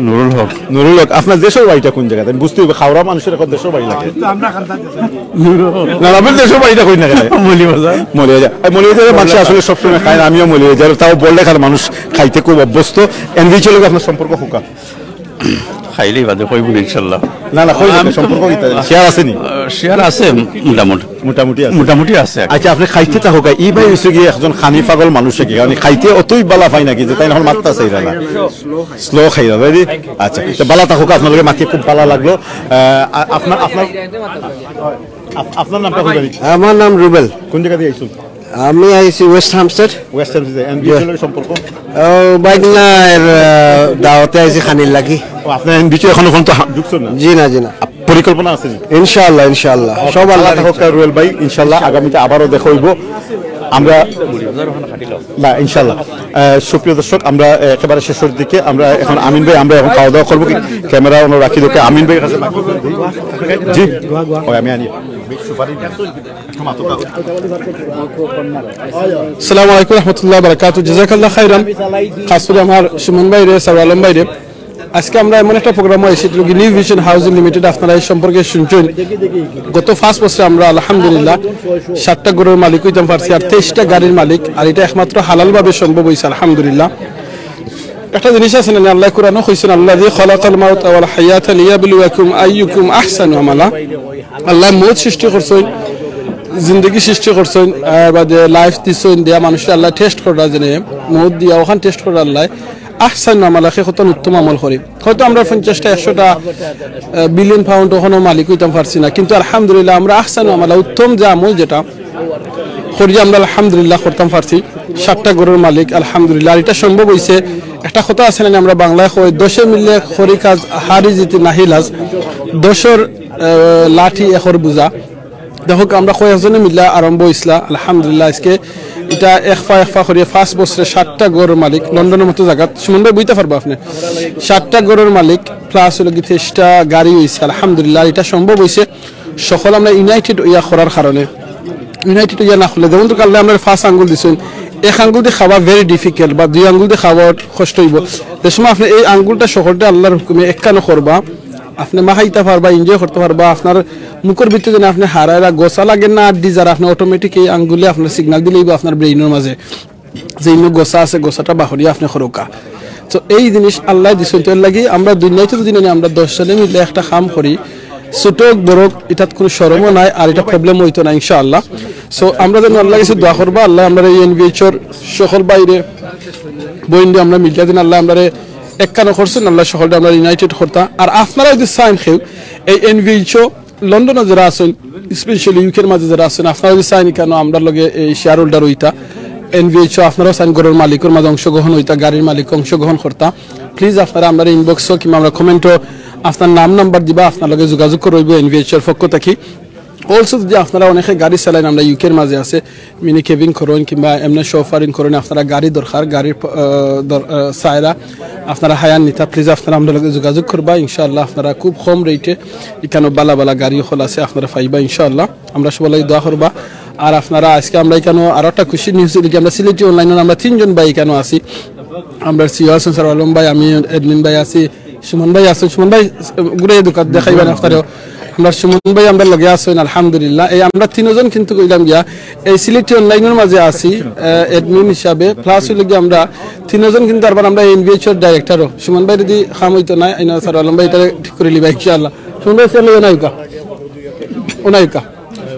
নুরুল হক। নুরুল হক, আপনার দেশের বাড়িটা কোন জায়গাতে? আমি বুঝতে হবে, খাওরা মানুষের এখন দেশের বাড়ি লাগে। না, না, আপনার দেশের বাড়িটা কই না কেন? মৌলভীবাজার। মৌলভীবাজার। এই মৌলভীবাজারের মানুষ আসলে সবসময় খায় না, আমিও মৌলভীবাজার। তাও বললে খার মানুষ খাইতে খুব অভ্যস্ত। এনভিএইচওর লগে আপনার সম্পর্ক কউক্কা? খাইলেই বাদে কইব ইনশাল্লাহ। না, না, কই না, সম্পর্ক কিতা? শেয়ার আছে নি? আহ, শেয়ার আছে মোটামুটি। মোটামুটি আছে। মোটামুটি আছে। আচ্ছা, আপনি খাইতে থাকউক্কা, ই ভাই হইছে গিয়ে একজন খানি পাগল মানুষ কি, মানে খাইতে অতই বালা পায় নাকি যে তাই এখন মাততা চাইরা না। স্লো খাইরা, very। আচ্ছা, তো বালা থাকউক্কা, আপনার লগে মাতিয়ে খুব বালা লাগলো। আহ, আ-, আপনার, আপনার, আপ-, আপনার নামটা কইবেন? আমার নাম রুবেল। কোন জায়গা দিয়ে আইছইন? আমি আইছি ওয়েস্ট হ্যামস্টেড। ওয়েস্ট হ্যামস্টেড, এনভিএইচওর লগে সম্পর্ক? ও, বাইক না, এর, আহ, দাওয়াতে আইছি খানির লাগি। ও, আপনার এনভিএইচও এখনো পর্যন্ত হা-, ঢুকছেন না? জি না, জি না। পরিকল্পনা আছে নি? ইনশাআল্লাহ, ইনশাআল্লাহ। সব আল্লাহ থাকউক্কা রুবেল ভাই, ইনশাআল্লাহ আগামীতে আবারও দেখা হইব। আমরা, না, ইনশাআল্লাহ। আহ, সুপ্রিয় দর্শক, আমরা একেবারে শেষের দিকে, আমরা এখন আমিন ভাই, আমরা এখন খাওয়া দাওয়া করবো কি? ক্যামেরা আমরা রাখি দেখে আমিন ভাইয়ের কাছে। জি, ওই আমি আনি। আসসালামু আলাইকুম রহমতুল্লাহ বারাকাতু। জাযাকাল্লাহ খাইরান। খাস করে আমার সুমন ভাইরে, সারওয়ার আলম ভাইরে, আজকে আমরা এমন একটা প্রোগ্রামো আইছি, এটা কি নিউ ভিশন হাউজিং লিমিটেড, আপনারা এই সম্পর্কে শুনছেন। গত পাঁচ বছরে আমরা আলহামদুলিল্লাহ সাতটা ঘরর মালিক হইতাম পারছি, আর তেইশটা গাড়ির মালিক, আর এটা একমাত্র হালালভাবে সম্ভব হইছে আলহামদুলিল্লাহ। একটা জিনিস আছে না, আল্লাহ কোরআনও কইছেন, "আল্লাযী খালাকাল মাউতা ওয়াল হায়াতা লিয়াবলুয়াকুম আইয়ুকুম আহসানু আমালা।" আল্লাহ মউত সৃষ্টি করছেন, জিন্দেগি সৃষ্টি করছেন, আহ, বাদে লাইফ দিছেন, দিয়া মানুষরে আল্লাহ টেস্ট করা, যেনে মউত দিয়া ওখান টেস্ট করা আল্লাহ। আহসানু আমালা, কে কত উত্তম আমল করে। হয়তো আমরা পঞ্চাশটা, একশোটা, আহ, বিলিয়ন পাউন্ড ওখানো মালিক হইতাম পারছি না, কিন্তু আলহামদুলিল্লাহ আমরা আহসানু আমালা, উত্তম যে আমল যেটা করি আমরা আলহামদুলিল্লাহ করতাম পারছি। সাতটা ঘরর মালিক আলহামদুলিল্লাহ। আর এটা সম্ভব হইছে, একটা কথা আছে না, আমরা বাংলায় কই, "দশে মিললে করি কাজ, হারি জিতি নাহি লাজ।" দশর, আহ, লাঠি একর বুঝা। দেখো, আমরা কয়েকজনে মিল্লা আরম্ভ হইছিলা, আলহামদুলিল্লাহ, আজকে এটা এক পা এক পা করিয়া পাঁচ বছরে সাতটা ঘরর মালিক, লন্ডনের মতো জাগাত। সুমন ভাই, বইতে পারবা আপনি? সাতটা ঘরর মালিক, প্লাস হলো কি তেইশটা গাড়ি হইছে, আলহামদুলিল্লাহ। এটা সম্ভব হইছে সকল আমরা ইউনাইটেড হইয়া করার কারণে। ইউনাইটেড হইয়া না করলে, যেমন তো কালকে আমরা পাঁচ আঙ্গুল দিছেন, এক আঙ্গুল দিয়ে খাওয়া ভেরি ডিফিকাল্ট, বা দুই আঙ্গুল দিয়ে খাওয়া কষ্ট হইব। যে সময় আপনি এই আঙ্গুলটা সকলটা আল্লাহর হুকুমে একখানো করবা, আপনি মাখাইতে পারবা, এনজয় করতে পারবা। আপনার মুখর ভিতরে যেন আপনি হারাইরা গোসা লাগে না, আড্ডি যারা আপনি অটোমেটিক এই আঙ্গুলে আপনার সিগন্যাল দিলেই বা আপনার ব্রেইনের মাঝে যে ইনো গোসা আছে, গোসাটা বাহরিয়া আপনি করুকা। তো এই জিনিস আল্লায় দিছইন, তো এর লাগি আমরা দুনিয়াতে যদি নানি আমরা দশ জনে মিলে একটা কাম করি, ছোট হোক বড় হোক, ইটাত কুনু শরমও নাই, আর ইটা problem অইতো না ইনশাআল্লাহ। So আমরা যেন আল্লাহর কাছে দোয়া করবা, আল্লায় আমরারে এই এনভিএইচ অর সকল ভাইরে বইনরে আমরা মিলিয়া দিন, আল্লায় আমরারে একখানো করছইন, আল্লায় সকলরে আমরা united করতা। আর আপনারা যদি চাইন কেউ এই এনভিএইচ অ লন্ডনো যারা আছইন, specially ইউকের মাঝে যারা আছইন, আপনারা যদি চাইন কেন আমরার লগে এই share holder অইতা, এনভিএইচ অ আপনারাও চাইন ঘরর মালিকর মাঝে অংশগ্রহণ অইতা, গাড়ির মালিক অংশগ্রহণ করতা, please আপনারা আমরারে inbox অ কিংবা আমরার comment অ আপনার নাম নাম্বার দিবা, আপনার লগে যোগাযোগ করা অইবো এনভিএইচ অর পক্ষ থাকি। Also যদি আপনারা অনেকে গাড়ি চালাইন, আমরা ইউকের মাঝে আছে, mini cabin করইন কিংবা এমনে chauffeuring করইন, আপনারা গাড়ি দরকার, গাড়ির প-, আহ, দর-, আহ, চাইরা আপনারা hire নিতা, please আপনারা আমরার লগে যোগাযোগ করবা। ইনশাআল্লাহ আপনারা খুব কম rate এ ইখানো বালা বালা গাড়ি অকল আছে, আপনারা পাইবা ইনশাআল্লাহ। আমরা সবার লাগি দোয়া করবা। আর আপনারা আজকে আমরা ইখানো আরো একটা খুশি news অইলো কি, আমরা সিলেটি online অর আমরা তিনজন ভাই ইখানো আছি। আমরার সিইও আছইন সারওয়ার আলম ভাই, আমি admin ভাই আছি, সুমন ভাই আছইন। সুমন ভাই, ঘুরাইয়া দেখাইবা না আপনারেও। আমরার সুমন ভাই আমরার লগে আছইন, আলহামদুলিল্লাহ। এই আমরা তিনজন কিন্তু কইলাম গিয়া, এই সিলেটি online অর মাঝে আছি, আহ, admin হিসাবে, plus অইলো গিয়া আমরা তিনজন কিন্তু আরবার আমরা এনভিএইচ অর director ও। সুমন ভাই যদি কাম অইতো না, ইনো সারওয়ার আলম ভাই ইটারে ঠিক করিলিবা ইনশাআল্লাহ। সুমন ভাই, চলো, অনাইকা, অনাইকা।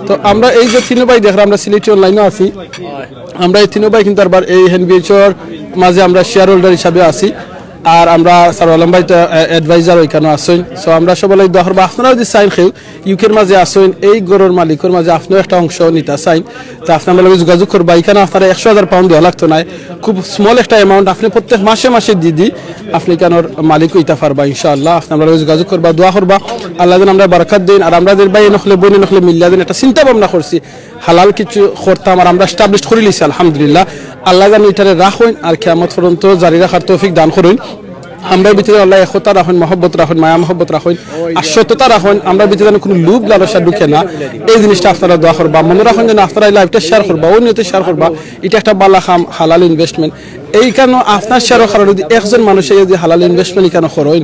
তো আমরা এই যে তিন ভাই দেখরা, আমরা সিলেটি online অ আছি, আমরা এই তিন ভাই কিন্তু আরবার এই এনভিএইচ অর মাঝে আমরা share holder হিসাবে আছি। আর আমরা সারওয়ার আলম ভাই তো, আহ, advisor ইখানো আছইন। So আমরা সবার লাগি দোয়া করবা। আপনারা যদি চাইন কেউ ইউকের মাঝে আছইন, এই ঘরর মালিকর মাঝে আপনেও একটা অংশ নিতা চাইন, তো আপনে আমরার লগে যোগাযোগ করবা। ইখানো আপনারে একশো হাজার pound দেওয়া লাগতো নায়, খুব small একটা amount, আপনে প্রত্যেক মাসে মাসে দি দি আপনে ইখানোর মালিক অইতা পারবা ইনশাআল্লাহ। আপনে আমরার লগে যোগাযোগ করবা, দোয়া করবা, আল্লায় যেন আমরারে বরকত দেইন। আর আমরা যে ভাই অকলে বইন অকলে মিলিয়া যেন একটা চিন্তা ভাবনা করছি, হালাল কিছু করতাম, আর আমরা establish করিলিছি আলহামদুলিল্লাহ। আল্লায় যেন ইটারে রাখইন আর কিয়ামত পর্যন্ত জারি রাখার তৌফিক দান করইন। আমরার ভিতরে আল্লায় একতা রাখইন, মহব্বত রাখইন, মায়া মহব্বত রাখইন, আর সততা রাখইন। আমরার ভিতরে যেন কুনু লোভ লালসা ঢুকে না, এই জিনিসটা আপনারা দোয়া করবা। মনো রাখইন যেন আপনারা এই live টা share করবা, অউ নিয়তে share করবা। ইটা একটা বালা কাম, হালাল investment। ইখানো আপনার share অর কারণে যদি একজন মানুষে যদি হালাল investment ইখানো করইন,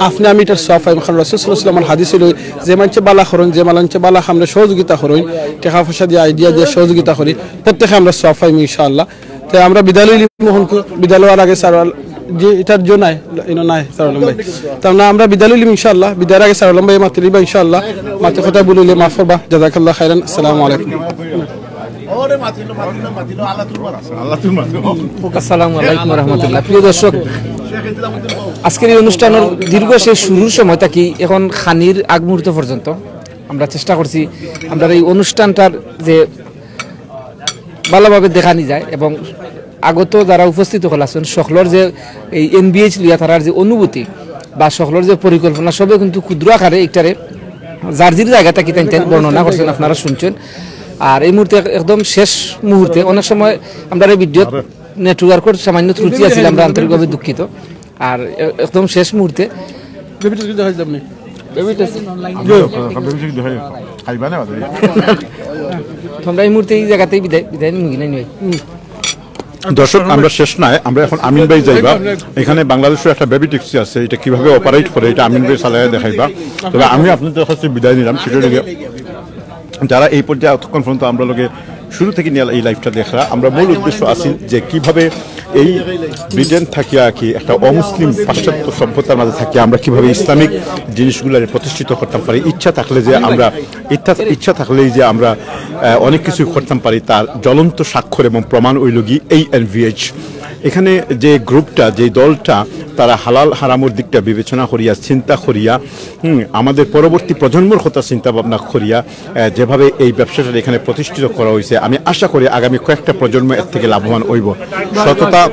আপনে আমি ইটার সওয়াব পাইমু। কারণ রাসূল সাল্লাল্লাহু আলাইহি ওয়াসাল্লামর হাদিস অইলো, যে মানষে বালা করইন, যে মানষে বালা কামরে সহযোগিতা করইন, টেকা পয়সা দিয়া, idea দিয়া সহযোগিতা করি, প্রত্যেকে আমরা সওয়াব পাইমু ইনশাআল্লাহ। তে আমরা বিদায় লইলিমু, বিদায় লওয়ার আগে সারওয়ার, জি, ইটার জো নাই, ইনো নাই, সারওয়ার আলম ভাই। তে আমরা, আমরা বিদায় লইলিমু ইনশাআল্লাহ, বিদায়র আগে সারওয়ার আলম ভাই মাতিলিবা ইনশাআল্লাহ, মাতে কথা ভুল অইলে মাফ করবা, জাযাকাল্লাহু খাইরান, আসসালামু আলাইকুম। আসসালামু আলাইকুম ওয়া রাহমাতুল্লাহ। প্রিয় দর্শক, আজকের এই অনুষ্ঠানর দীর্ঘ সেই শুরুর সময় থাকি এখন খানির আগ মুহূর্ত পর্যন্ত আমরা চেষ্টা করছি আমরার এই অনুষ্ঠানটার যে ভালোভাবে দেখানি যায় এবং আগত যারা উপস্থিত অকল আছইন, সকলর যে এই এনভিএইচ লইয়া তারার যে অনুভূতি বা সকলর যে পরিকল্পনা, সবে কিন্তু ক্ষুদ্র আকারে ইটারে যার যার জাগা থাকি তাইন তাইন বর্ণনা করছইন, আপনারা শুনছইন। আর এই মুহূর্তে এক-, একদম শেষ মুহূর্তে, অনেক সময় আমরার এই ভিডিওত network অর সামান্য ত্রুটি আছিল, আমরা আন্তরিকভাবে দুঃখিত। আর এ-, একদম শেষ মুহূর্তে বেবি টেক্সি দেখাই যাবনি। Baby taxi. খাইবা না বাদে? তো আমরা এই মুহূর্তে এই জাগাতেই বিদায়, বিদায় নিমু কি না নিমু? দর্শক, আমরা শেষ নায়, আমরা এখন আমিন ভাই যাইবা। এখানে বাংলাদেশর একটা বেবি ট্যাক্সি আছে, ইটা কিভাবে operate করে, ইটা আমিন ভাই চালাইয়া দেখাইবা। তবে আমি আপনাদের কাছে বিদায় নিলাম, সেটা অইলো গিয়া যারা এই পর্যায়ে এতক্ষণ পর্যন্ত আমরার লগে শুরু থাকি নিয়া এই live টা দেখরা, আমরার মূল উদ্দেশ্য আছিল যে কিভাবে এই ব্রিটেন থাকিয়া কি একটা অমুসলিম পাশ্চাত্য সভ্যতার মাঝে থাকিয়া আমরা কিভাবে ইসলামিক জিনিসগুলারে প্রতিষ্ঠিত করতাম পারি, ইচ্ছা থাকলে যে আমরা ইচ্ছা, ইচ্ছা থাকলেই যে আমরা, আহ, অনেক কিছু করতাম পারি, তার জ্বলন্ত স্বাক্ষর এবং প্রমাণ অইলো গি এই এনভিএইচ। এখানে যে গ্রুপটা, যে দলটা, তারা হালাল হারামর দিকটা বিবেচনা করিয়া, চিন্তা করিয়া, হুম, আমাদের পরবর্তী প্রজন্মর কথা চিন্তা ভাবনা করিয়া, আহ, যেভাবে এই ব্যবসাটা এখানে প্রতিষ্ঠিত করা হয়েছে, আমি আশা করি আগামী কয়েকটা প্রজন্ম এর থেকে লাভবান হইব। সততা,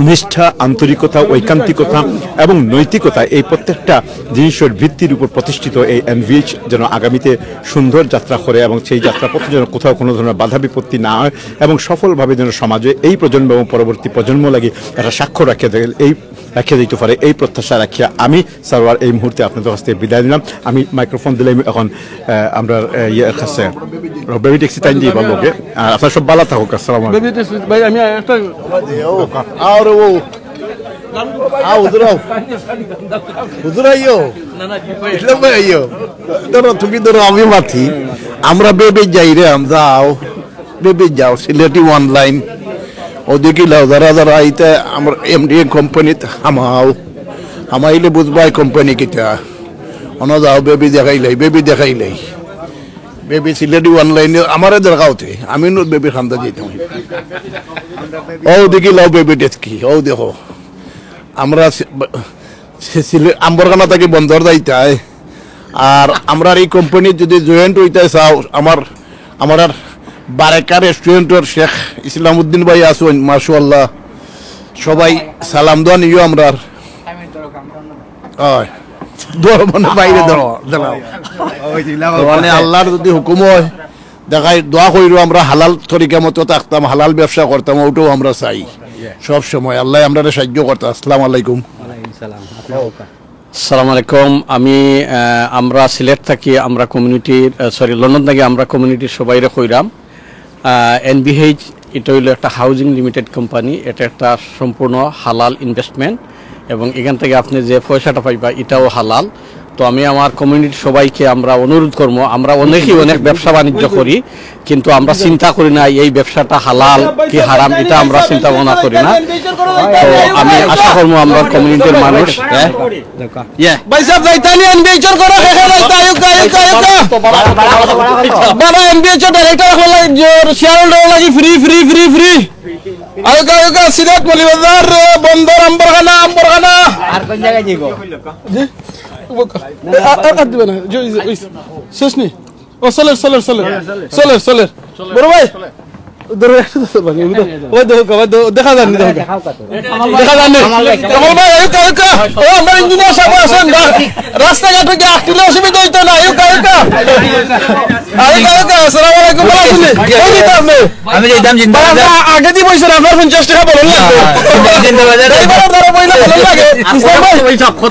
নিষ্ঠা, আন্তরিকতা, ঐকান্তিকতা এবং নৈতিকতা, এই প্রত্যেকটা জিনিসের ভিত্তির উপর প্রতিষ্ঠিত এই এনভিএইচ যেন আগামীতে সুন্দর যাত্রা করে এবং সেই যাত্রাপথে যেন কোথাও কোনো ধরনের বাধা বিপত্তি না হয় এবং সফলভাবে যেন সমাজে এই প্রজন্ম এবং পরবর্তী প্রজন্ম লাগি একটা স্বাক্ষর রাখিয়া দেয়, এই রাখিয়া দিতে পারে, এই প্রত্যাশা রাখিয়া আমি সারওয়ার এই মুহূর্তে আপনাদের কাছ থেকে বিদায় নিলাম। আমি মাইক্রোফোন দিলাম এখন, আহ, আমরা, আহ, ইয়ের কাছে, বেবি ট্যাক্সি তাইন দিবা লগে। আর আপনারা সব ভালো থাকুক। আসসালামু আলাইকুম। বেবি ট্যাক্সি ভাই, আমি একটা আরে ও। আও, হুজুর আও। হুজুর আইও। ইসলাম ভাই আইও। ধরো, তুমি ধরো, আমি মাতি। আমরা বেবি যাই রে, আমরা আও। বেবি যাও, সিলেটি online। অউ দেখি লাও, যারা যারা আইতা আমার এমডিএ কোম্পানিত হামাও, হামাইলে বুঝবায় কোম্পানি কিতা। অনো যাও, বেবি দেখাইলাই, বেবি দেখাইলাই। বেবি সিলেটি অনলাইনে আমারে দেখাওতে, আমি নু বেবির খান্দা যাইতাম। অউ দেখি লাও বেবি ডেস্কি, অউ দেখো। আমরা সি-, বা-, সি-, সিলে-, আম্বরখানা থাকি বন্দর যাইতায়। আর আমরার এই কোম্পানিত যদি জয়েন্ট অইতায় চাও, আমার, আমরার বারেকা রেস্টুরেন্টর শেখ ইসলাম উদ্দিন ভাই আছইন, মাশাআল্লাহ। সবাই সালাম দেওয়া নিও আমরার। অয়। ধরো মানে বাইরে ধরো, দাঁড়াও। তো মানে আল্লাহর যদি হুকুম অয়, দেখাই দোয়া কইরো আমরা হালাল তরিকা মতো থাকতাম, হালাল ব্যবসা করতাম, অউটাউ আমরা চাই। সব সময় আল্লায় আমরারে সাহায্য করতা। আসসালামু আলাইকুম। ওয়ালাইকুম সালাম। আপনার হুকুম। আসসালামু আলাইকুম। আমি, আহ, আমরা সিলেট থাকি, আমরা কমিউনিটির, আহ, সরি, লন্ডন থাকি আমরা কমিউনিটির সবাইরে কইরাম। আহ, এনবিএইচ এটা অইলো একটা হাউজিং লিমিটেড কোম্পানি, এটা একটা সম্পূর্ণ হালাল ইনভেস্টমেন্ট এবং এখান থাকি আপনে যে পয়সাটা পাইবা এটাও হালাল। তো আমি আমার কমিউনিটির সবাইকে আমরা অনুরোধ করমু, আমরা অনেকেই অনেক ব্যবসা বাণিজ্য করি, কিন্তু আমরা চিন্তা করি না এই ব্যবসাটা হালাল কি হারাম, এটা আমরা চিন্তা ভাবনা করি না। তো আমি আশা করমু আমরা কমিউনিটির মানুষ, হ্যাঁ? ইয়ে। ভাই সাহেব, যাইতানি এনবিএইচর ঘরো, কে কে যাইতা, আউক্কা, আউক্কা, আউক্কা। বাবা, এনবিএইচর ডাইরেক্টর অকলর লাগি ফ্রি, ফ্রি, ফ্রি, ফ্রি। আউক্কা, আউক্কা, সিলেট, মৌলভীবাজার, বন্দর, আম্বরখানা, আম্বরখানা। আর কোন জায়গায় যাইবো? জি? আ-, আ-, আর দিবা না, জি, জি, ওই, শেষ নি? ও, চলের, চলের, চলের। চলের, চলের। বড় ভাই, ধরো, একটু ধরো, ভাই, ওই দেখো, ওই দেখো, দেখা যার নি, দেখো। দেখা যার নি। কমল ভাই, এই তো, এই তো। ও, আমার ইঞ্জিনিয়ার সাহেব আছইন, রা-, রাস্তাঘাটে কি আটকিলে অসুবিধা অইতো না, এই তো, এই তো। এই তো, এই তো, আসসালামু আলাইকুম, ভালা আছইন নি? এই তো আপনি। আমি যাইতাম জিন্দাবাজার। ভাই, আপনি আগে দি বইছেন, আপনার পঞ্চাশ টাকা বলন লাগবো। হ্যাঁ, জিন্দাবাজার। ড্রাইভার ধরো বইলে বলন লাগে। ইসলাম ভাই, ওই সব কত?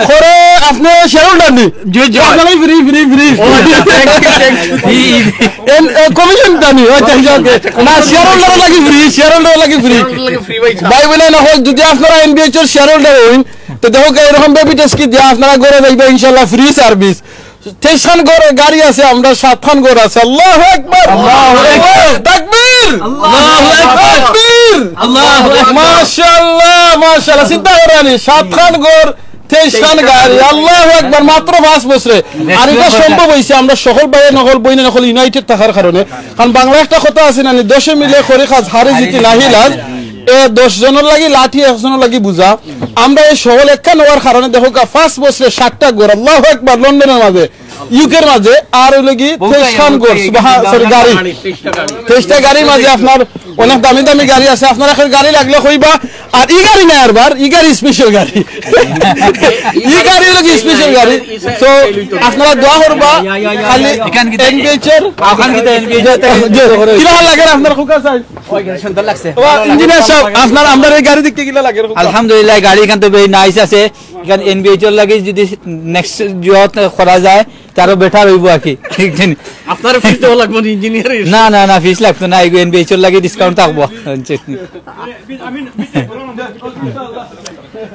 করে আপনি শেয়ার হোল্ডার নি? জি, জি। আপনারাই ফ্রি, ফ্রি, ফ্রি। ও, আচ্ছা, thank you, thank you। ই, ই। এন, এ, কমিশন দানি, ও, আচ্ছা, আচ্ছা, ওকে। না, শেয়ার হোল্ডার লাগি ফ্রি, শেয়ার হোল্ডার লাগি ফ্রি। শেয়ার হোল্ডার লাগি ফ্রি, ভাই। ভাই বইন অকল, যদি আপনারা এনবিএইচর শেয়ার হোল্ডার অইন, তো দেখো, এরকম বেবি ডেস্কি দিয়া আপনারা ঘরো যাইবা, ইনশাআল্লাহ, ফ্রি সার্ভিস। তেইশ খান ঘর, গাড়ি আছে, আমরার সাত খান ঘর আছে। আল্লাহু আকবার। আল্লাহু আকবার। তাকবীর। আল্লাহু আকবার। তাকবীর। আল্লাহু আকবার। মাশাআল্লাহ, মাশাআল্লাহ। চিন্তা করইন নি, সাত খান ঘর, তেইশ খান গাড়ি। আল্লাহু আকবার। মাত্র পাঁচ বছরে। আর ইটা সম্ভব অইছে, আমরা হকল ভাই অকল, বইন অকল ইউনাইটেড থাকার কারণে। কারণ বাংলা একটা কথা আছে না নি, "দশে মিলে করি কাজ, হারে জিতি নাহি লাজ।" এ দশ জনর লাগি লাঠি, একজনর লাগি বুঝা। আমরা এই হকল একখান অওয়ার কারণে দেখউক্কা, পাঁচ বছরে সাতটা ঘর, আল্লাহু আকবার, লন্ডনর মাঝে, ইউকের মাঝে, আর অইলো কি তেইশ খান ঘর, সুবহা-, সরি, গাড়ি। তেইশটা গাড়ির মাঝে আপনার অনেক দামি দামি গাড়ি আছে, আপনার এখন গাড়ি লাগলে কইবা। আর ই গাড়ি নায় আরবার, ই গাড়ি স্পেশাল গাড়ি। ই গাড়ি অইলো কি স্পেশাল গাড়ি। So, আপনারা দোয়া করবা, খালি এনবিএইচর। অখান কিতা এনবিএইচর? জি, কিলা লাগে আপনার খুকা সাহেব? ওই, সুন্দর লাগছে। ও, ইঞ্জিনিয়ার সাহেব, আপনার আমরার এই গাড়ি দেখতে কিলা লাগে? আলহামদুলিল্লাহ, গাড়ি ইখান তো very nice আছে। ইখান এনবিএইচর লাগি যদি নেক্সট জব করা যায়, তে আরো বেটার অইবো আর কি। আপনারে ফিস দেওয়া লাগবো না, ইঞ্জিনিয়ার। না, না, না, ফিস লাগতো না, এগু এনবিএইচর লাগি ডিসকাউন্ট থাকবো।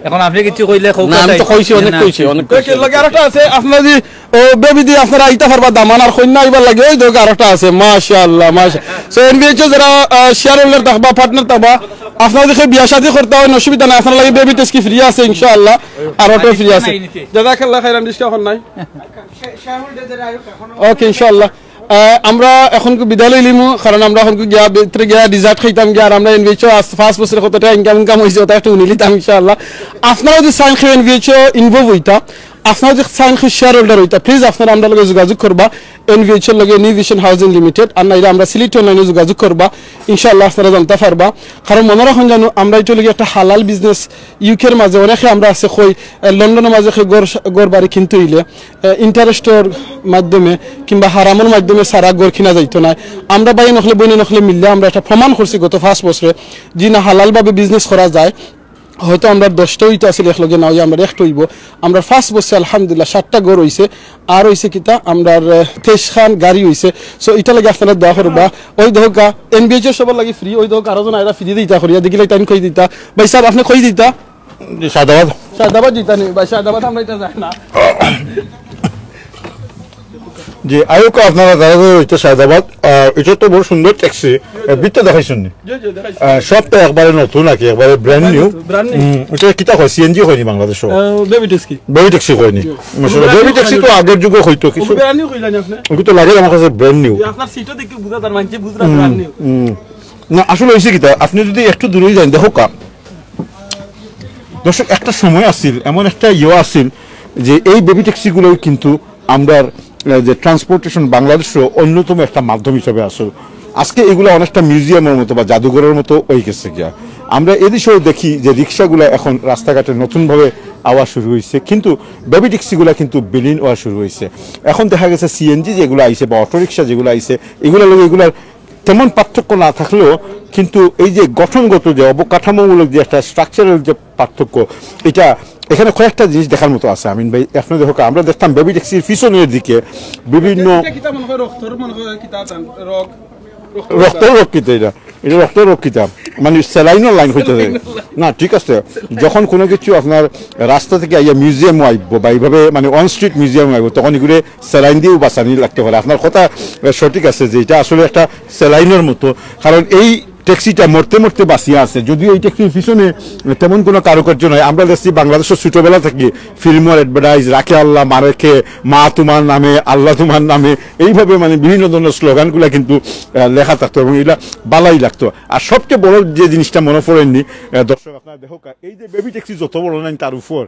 এখন আপনি কিছু কইলে কউক্কা না, আমি তো চাই। কইছি, অনেক না। কইছি, অনেক কইছি। লগে আরেকটা আছে, আপনারা যদি ও বেবি দি আপনারা আইতা পারবা, দামান আর কইন্যা আইবার লাগি, ওই দেখো আরেকটা আছে, মাশাআল্লাহ, মাশা-, So, এনবিএইচর যারা, আহ, শেয়ার হোল্ডার থাকবা, পার্টনার থাকবা, আপনারা যদি বিয়া শাদী করতা অইন, অসুবিধা নাই, আপনারার লাগি বেবি ডেস্কি ফ্রি আছে, ইনশাআল্লাহ, আর অটো ফ্রি আছে। জাযাকাল্লাহ খাইরান, রিস্কা অখন নাই। ওকে, ইনশাআল্লাহ। আহ, আমরা এখন বিদায় লইলিমু, কারণ আমরা এখন গিয়া ভিতরে গিয়া ডেজার্ট খাইতাম গিয়া, আর আমরা এনবিএইচর আজ পাঁচ বছরে কত টেকা ইনকাম, ইনকাম অইছে, ওটা একটু হুনিলিতাম ইনশাআল্লাহ। আপনারা যদি চাইন কেউ এনবিএইচর ইনভলভ অইতা, আপনারা যদি চাইন কেউ শেয়ার হোল্ডার অইতা, প্লিজ আপনারা আমরার লগে যোগাযোগ করবা। এনবিএইচর লগে, নিউ ভিশন হাউজিং লিমিটেড, আর নাইলে আমরার সিলেটি অনলাইনে যোগাযোগ করবা, ইনশাআল্লাহ আপনারা জানতা পারবা। কারণ মনো রাখইন জানো, আমরা ইটা অইলো গিয়া একটা হালাল বিজনেস। ইউকের মাঝে অনেকে আমরা আছে কই, এ, লন্ডনর মাঝে কই ঘর, ঘর বাড়ি কিনতে অইলে, এ, ইন্টারেস্টর মাধ্যমে কিংবা হারামর মাধ্যমে ছাড়া ঘর কিনা যাইতো নায়। আমরা ভাই অকলে, বইন অকলে মিললে আমরা এটা প্রমাণ করছি গত পাঁচ বছরে, যে না, হালালভাবে বিজনেস করা যায়। হয়তো আমরার দশটা অইতো আছিল একলগে, না অইয়া আমরার একটা অইবো। আমরার পাঁচ বছরে আলহামদুলিল্লাহ সাতটা ঘর অইছে, আর অইছে কিতা, আমরার, আহ, তেইশ খান গাড়ি অইছে। So, ইটার লাগি আপনারা দোয়া করবা। ওই দেখউক্কা, এনবিএইচর সবার লাগি ফ্রি, ওই দেখউক্কা, আরো জন আইরা ফ্রি দিতা করিয়া, দেখিলে তাইন কই দিতা। ভাই সাহেব, আপনে কই দিতা? শাহাদাবাদ। শাহাদাবাদ দিতা নি? ভাই, শাহাদাবাদ আমরা ইটা যাই না। জি, আয়োকা আপনারা যারা যারা হইতে সায়দাবাদ, আহ, এটা তো বড় সুন্দর ট্যাক্সি, আহ, বিটটা দেখাইছেন নি? জি, জি, দেখাইছি। আহ, সবটা একবারে নতুন নাকি, একবারে ব্র্যান্ড নিউ? Brand new. হুম, এটা কিতা হয়, সিএনজি হয়নি বাংলাদেশও? আহ, বেবি ট্যাক্সি। বেবি ট্যাক্সি হয়নি। জি। মাশাআল্লাহ, ব্র্যান্ড বেবি নিউ ট্যাক্সি তো হয়নি। আগের যুগে হইতো কিছু। ব্র্যান্ড নিউ কইলেন আপনি? ওগুলো তো লাগে আমার কাছে ব্র্যান্ড নিউ। জি, আপনার সিটও দেখি বুঝা, তার মানে বুঝা হুম, ব্র্যান্ড নিউ। হুম। না, আসলে হইছে কিতা, আপনি যদি একটু দূরেই যান, দেখো কা, দর্শক, একটা সময় আছিল, এমন একটা ইয়ে আছিল যে এই বেবি ট্যাক্সিগুলোই কিন্তু আমরার, আহ, যে ট্রান্সপোর্টেশন বাংলাদেশও অন্যতম একটা মাধ্যম হিসাবে আসল। আজকে এগুলা অনেকটা মিউজিয়ামের মতো বা জাদুঘরের মতো হয়ে গেছে গিয়া। আমরা এদেশেও দেখি যে রিক্সাগুলা এখন রাস্তাঘাটে নতুনভাবে আওয়া শুরু হয়েছে, কিন্তু বেবি ট্যাক্সিগুলা কিন্তু বিলীন হওয়া শুরু হয়েছে। এখন দেখা গেছে সিএনজি যেগুলো আইছে বা অটোরিক্সা যেগুলো আইছে, এগুলা লগে এগুলার তেমন পার্থক্য না থাকলেও কিন্তু এই যে গঠনগত যে অবকাঠামোমূলক যে একটা স্ট্রাকচারাল যে পার্থক্য, এটা এখানে কয়েকটা জিনিস দেখার মতো আছে। আমিন ভাই, আপনি দেখো, আমরা দেখতাম বেবি ট্যাক্সির পিছনের দিকে বিভিন্ন এটা কিতা মনে হয়, রক্তর মনে হয় কিতা জান-, রক, রক্ত রক কিতা এটা? এটা রক্ত রক কিতা? মানে স্যালাইনের লাইন হইতে হবে। না, ঠিক আছে, যখন কোনো কিছু আপনার রাস্তা থেকে আইয়া মিউজিয়াম আইব বা এইভাবে মানে অন স্ট্রিট মিউজিয়াম আইব, তখন এগুলো স্যালাইন দিয়েও বাঁচানি লাগতে পারে। আপনার কথা, আহ, সঠিক আছে যে এটা আসলে একটা স্যালাইনের মতো, কারণ এই ট্যাক্সিটা মরতে মরতে বাঁচিয়া আছে, যদিও এই ট্যাক্সির পিছনে তেমন কোনো কারুকার্য নয়। আমরা দেখছি বাংলাদেশের ছোটবেলা থেকে ফিল্মর অ্যাডভার্টাইজ, "রাখে আল্লাহ, মারেকে, মা তোমার নামে, আল্লাহ তোমার নামে", এইভাবে মানে বিভিন্ন ধরনের স্লোগানগুলা কিন্তু, আহ, লেখা থাকতো এবং এগুলা বালাই লাগতো। আর সবচেয়ে বড় যে জিনিসটা মনে পড়েননি, আহ, দর্শক আপনারা দেখো কা, এই যে বেবি ট্যাক্সি যত বড় নাই তার উপর,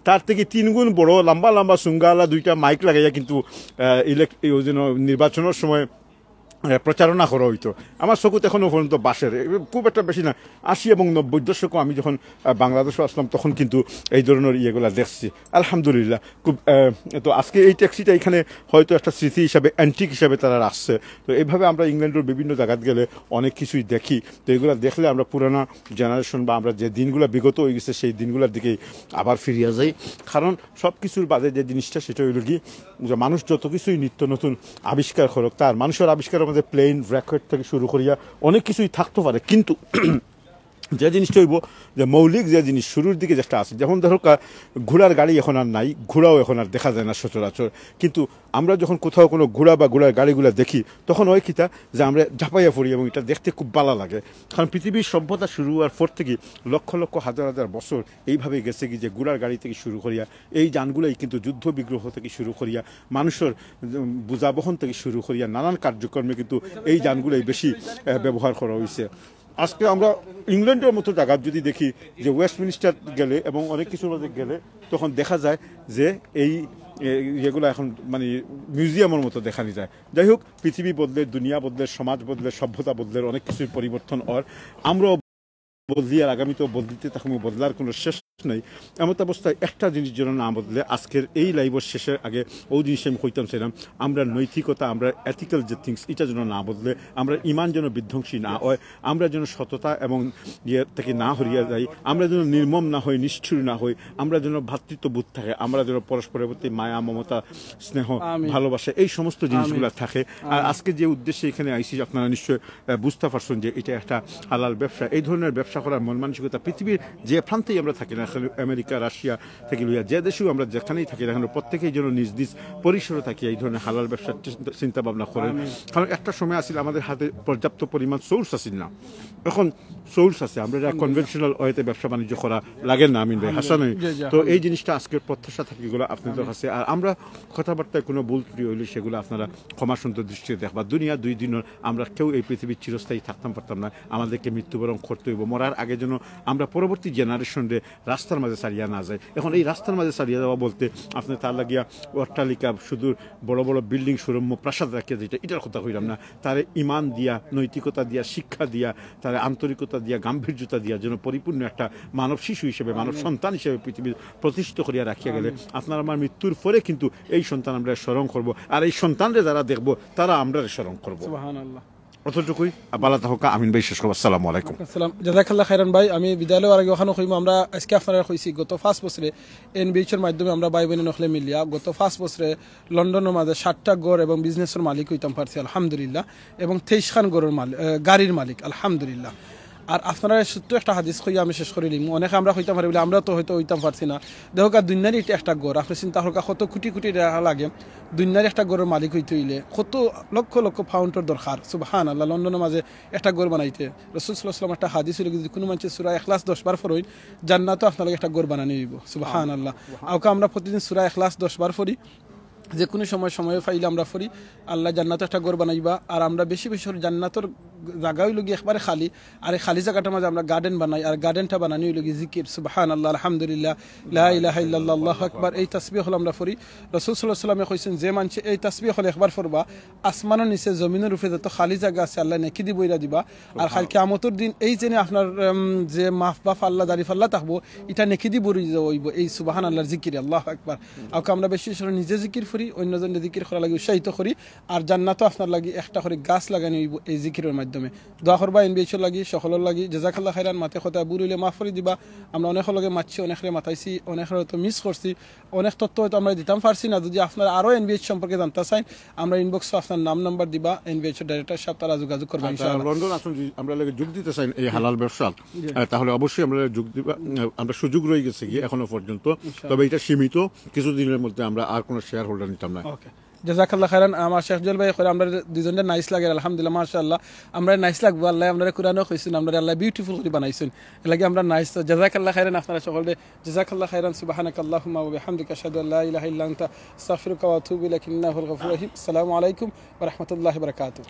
তার থেকে তিন গুণ বড় লম্বা লম্বা সুঙ্গালা দুইটা মাইক লাগাইয়া কিন্তু, আহ, ইলেক-, এই ওই জন্য নির্বাচনের সময়, আহ, প্রচারণা করা হইতো। আমার চকুত এখনো পর্যন্ত বাসের, এ, খুব একটা বেশি না, আশি এবং নব্বই দশকও আমি যখন, আহ, বাংলাদেশে আসলাম তখন কিন্তু এই ধরনের ইয়েগুলা দেখছি। আলহামদুলিল্লাহ, খুব, আহ, তো আজকে এই ট্যাক্সিটা এখানে হয়তো একটা স্মৃতি হিসাবে, অ্যান্টিক হিসাবে তারা রাখছে। তো এইভাবে আমরা ইংল্যান্ডের বিভিন্ন জায়গাত গেলে অনেক কিছুই দেখি। তো এগুলা দেখলে আমরা পুরানা জেনারেশন বা আমরা যে দিনগুলা বিগত হয়ে গেছে সেই দিনগুলোর দিকেই আবার ফিরিয়া যাই। কারণ সব কিছুর বাদে যে জিনিসটা সেটা হইল কি, যে মানুষ যত কিছুই নিত্য নতুন আবিষ্কার করুক, তার মানুষের আবিষ্কারের মধ্যে প্লেন, রকেট থেকে শুরু করিয়া অনেক কিছুই থাকতে পারে, কিন্তু যে জিনিসটা হইব যে মৌলিক যে জিনিস শুরুর দিকে যেটা আছে, যেমন ধরো কা-, ঘোড়ার গাড়ি এখন আর নাই, ঘোড়াও এখন আর দেখা যায় না সচরাচর, কিন্তু আমরা যখন কোথাও কোনো ঘোড়া বা ঘোড়ার গাড়িগুলা দেখি, তখন ওই কিতা যে আমরা ঝাঁপাইয়া পড়ি এবং এটা দেখতে খুব ভালো লাগে। কারণ পৃথিবীর সভ্যতা শুরু হওয়ার পর থেকে লক্ষ লক্ষ হাজার হাজার বছর এইভাবে গেছে কি যে ঘোড়ার গাড়ি থেকে শুরু করিয়া এই যানগুলাই কিন্তু যুদ্ধ বিগ্রহ থেকে শুরু করিয়া মানুষের, উম, বোঝা বহন থেকে শুরু করিয়া নানান কার্যক্রমে কিন্তু এই যানগুলাই বেশি, আহ, ব্যবহার করা হয়েছে। আজকে আমরা ইংল্যান্ডের মতো জায়গা যদি দেখি যে ওয়েস্টমিনিস্টার গেলে এবং অনেক কিছুর মধ্যে গেলে তখন দেখা যায় যে এই, এ, ইয়েগুলা এখন মানে মিউজিয়ামের মতো দেখানি যায়। যাই হোক, পৃথিবী বদলে, দুনিয়া বদলে, সমাজ বদলে, সভ্যতা বদলে, অনেক কিছুর পরিবর্তন অর। আমরাও বদলি আর আগামীতেও বদলিতে থাকবো, বদলার কোনো শেষ নেই। এমত অবস্থায় একটা জিনিস যেন না বদলে, আজকের এই লাইভের শেষের আগে ও জিনিস আমি কইতাম চাইলাম, আমরা নৈতিকতা, আমরা এথিক্যাল যে থিংস, এটা যেন না বদলে, আমরা ইমান যেন বিধ্বংসী না হয়, আমরা যেন সততা এবং ইয়ে থেকে না হরিয়া যাই, আমরা যেন নির্মম না হই, নিষ্ঠুর না হই, আমরা যেন ভ্রাতৃত্ববোধ থাকে, আমরা যেন পরস্পরের প্রতি মায়া, মমতা, স্নেহ, আমিন। ভালোবাসা, এই সমস্ত জিনিসগুলো আমিন। থাকে। আর আমিন। আজকে যে উদ্দেশ্যে এখানে আইসি, আপনারা নিশ্চয়, আহ, বুঝতে পারছেন যে এটা একটা হালাল ব্যবসা। এই ধরনের ব্যবসা করার মন মানসিকতা পৃথিবীর যে প্রান্তেই আমরা থাকি না কেন, আমেরিকা, রাশিয়া থেকে লইয়া যে দেশেও আমরা যেখানেই থাকি না কেন, প্রত্যেকেই যেন নিজ নিজ পরিসরে থাকি এই ধরনের হালাল ব্যবসার চিন্তা, চিন্তা ভাবনা করেন। আমিন। কারণ একটা সময় আছিল আমাদের হাতে পর্যাপ্ত পরিমাণ সোর্স আছিল না, এখন সোর্স আছে, আমরা এটা কনভেনশনাল ওয়েতে ব্যবসা বাণিজ্য করা লাগে না, আমিন ভাই, হাসান ভাই। জি, জি, তো এই আলহামদুলিল্লাহ। জিনিসটা আজকের প্রত্যাশা থাকি এগুলো আপনাদের কাছে। আর আমরা কথাবার্তায় কোনো ভুল ত্রুটি হইলে সেগুলো আপনারা ক্ষমা সুন্দর দৃষ্টিতে দেখবা। দুনিয়া দুই দিনের, আমরা কেউ এই পৃথিবীর চিরস্থায়ী থাকতাম পারতাম না, আমাদেরকে মৃত্যুবরণ করতে হইব। মরার আগে যেন আমরা পরবর্তী জেনারেশনরে রাস্তার মাঝে ছাড়িয়া না যাই। এখন এই রাস্তার মাঝে ছাড়িয়া যাওয়া বলতে আপনি তার লাগিয়া অট্টালিকা, শুধু বড় বড় বিল্ডিং, শোরুম, প্রাসাদ রাখিয়া যেটা, এটার কথা কইলাম না। তারে ইমান দিয়া, নৈতিকতা দিয়া, শিক্ষা দিয়া, তারে আন্তরিকতা দিয়া, গাম্ভীর্যতা দিয়া যেন পরিপূর্ণ একটা মানব শিশু হিসেবে, মানব আমিন। সন্তান হিসেবে পৃথিবীর প্রতিষ্ঠিত করিয়া রাখিয়া গেলে, আমিন। আপনার আমার মৃত্যুর পরে কিন্তু এই সন্তান আমরা স্মরণ করব। আর এই সন্তানরে যারা দেখব, তারা আমরা স্মরণ করব। সুবহানাল্লাহ। অতটুকুই। আর বালা থাকা আমিন ভাই, শেষ করবো। আসসালামু আলাইকুম। আসসালাম। জাযাকাল্লাহ খাইরান ভাই, আমি বিদায় লওয়ার আগে ওখানে কইমু, আমরা আজকে আপনারা কইছি গত পাঁচ বছরে এনবিএইচ এর মাধ্যমে আমরা ভাই বোন নখলে মিলিয়া গত পাঁচ বছরে লন্ডনের মাঝে সাতটা ঘর এবং বিজনেসের মালিক হইতাম পারছি, আলহামদুলিল্লাহ, এবং তেইশ খান ঘরের মালিক, আহ, গাড়ির মালিক, আলহামদুলিল্লাহ। আর আপনারারে ছোট্ট একটা হাদিস কইয়া আমি শেষ করিলিমু। অনেকে আমরা কইতাম পারি বলে আমরা তো হয়তো অইতাম পারছি না। দেখউক্কা, দুনিয়ার ইটা একটা ঘর, আপনে চিন্তা করউক্কা কত কুটি কুটি টেকা লাগে। দুনিয়ার একটা ঘরর মালিক অইতে অইলে কত লক্ষ লক্ষ পাউন্ডর দরকার। সুবহানাল্লাহ, লন্ডনর মাঝে একটা ঘর বানাইতে। রাসূল সাল্লাল্লাহু আলাইহি ওয়াসাল্লাম একটা হাদিস অইলো, যদি কুনু মানষে সূরা ইখলাস দশ বার পড়ইন, জান্নাতো আপনার লাগি একটা ঘর বানানি অইবো। সুবহানাল্লাহ। অউক্কা আমরা প্রতিদিন সূরা ইখলাস দশ বার পড়ি, যে কুনু সময় সময় পাইলে আমরা পড়ি, আল্লায় জান্নাতো একটা ঘর বানাইবা। আর আমরা বেশি বেশি করি জান্নাতর জাগা অইলো গি একবারে খালি, আর এই খালি জাগাটার মাঝে আমরা গার্ডেন বানাই, আর গার্ডেনটা বানানি অইলো গি জিকির, সুবহানাল্লাহ, আলহামদুলিল্লাহ, লা ইলাহা ইল্লাল্লাহ, আল্লাহু আকবার। এই তাসবিহ অকল আমরা পড়ি। রাসূল সাল্লাল্লাহু আলাইহি ওয়াসাল্লামে কইছইন, যে মানষে এই তাসবিহ অকল একবার পড়বা, আসমানর নিচে জমিনর উপরে যত খালি জাগা আছে আল্লায় নেকি দি ভইরা দিবা। আর কাইল কিয়ামতর দিন এই যে আপনার, উম, যে মাফ বা ফাল্লা, দাড়ি ফাল্লা থাকবো, ইটা নেকি দি ভরি যাওয়া অইবো এই সুবহানাল্লাহর জিকিরে। আল্লাহু আকবার। অউক্কা আমরা বেশি বেশি নিজে জিকির করি, অইন্যজনরে জিকির করার লাগি উৎসাহিত করি। আর জান্নাতো আপনার লাগি একটা করি গাছ লাগানি অইবো এই জিকিরর মাধ্যমে। দোয়া করবা এনবিএইচর লাগি, সকলর লাগি। জাযাকাল্লাহ খাইরান, মাতে কথা ভুল অইলে মাফ করি দিবা। আমরা অনেকর লগে মাতছি, অনেকরে মাতাইছি, অনেকরে তো মিস করছি, অনেক তথ্য হয়তো আমরা দিতাম পারছি না। যদি আপনারা আরো এনবিএইচ সম্পর্কে জানতা চাইন, আমরা ইনবক্সো আপনার নাম নাম্বার দিবা, এনবিএইচর ডাইরেক্টর সাব তারা যোগাযোগ করবা ইনশাআল্লাহ। লন্ডন আছইন, যদি আমরার লগে যোগ দিতা চাইন এই হালাল ব্যবসাত, আহ, তাহলে অবশ্যই আমরারে যোগ দিবা। আহ, আমরা সুযোগ রইগেছে গি এখনো পর্যন্ত। তবে ইটা সীমিত, কিছুদিনর মধ্যে আমরা আর কোনো শেয়ার হোল্ডার নিতাম না। ওকে। জাযাকাল্লাহ খাইরান। আমার শেখ জুয়েল ভাই কইরা আমরারে দুইজনরে নাইস লাগের, আলহামদুলিল্লাহ, মাশাআল্লাহ। আমরারে নাইস লাগবো, আল্লায় আমরারে কুরআনো কইছইন, আমরারে আল্লায় বিউটিফুল করি বানাইছইন। এরলাগি আমরা নাইস। জাযাকাল্লাহ খাইরান আপনারা সকলরে। জাযাকাল্লাহ খাইরান। সুবহানাকাল্লাহুম্মা ওয়া বিহামদিকা, আশহাদু আল্লা ইলাহা ইল্লা আনতা, আস্তাগফিরুকা ওয়া আতুবু ইলাইক, ইন্নাকা হুয়াল গফুরুর রহিম। আসসালামু আলাইকুম ওয়া রাহমাতুল্লাহি ওয়া বারাকাতুহু।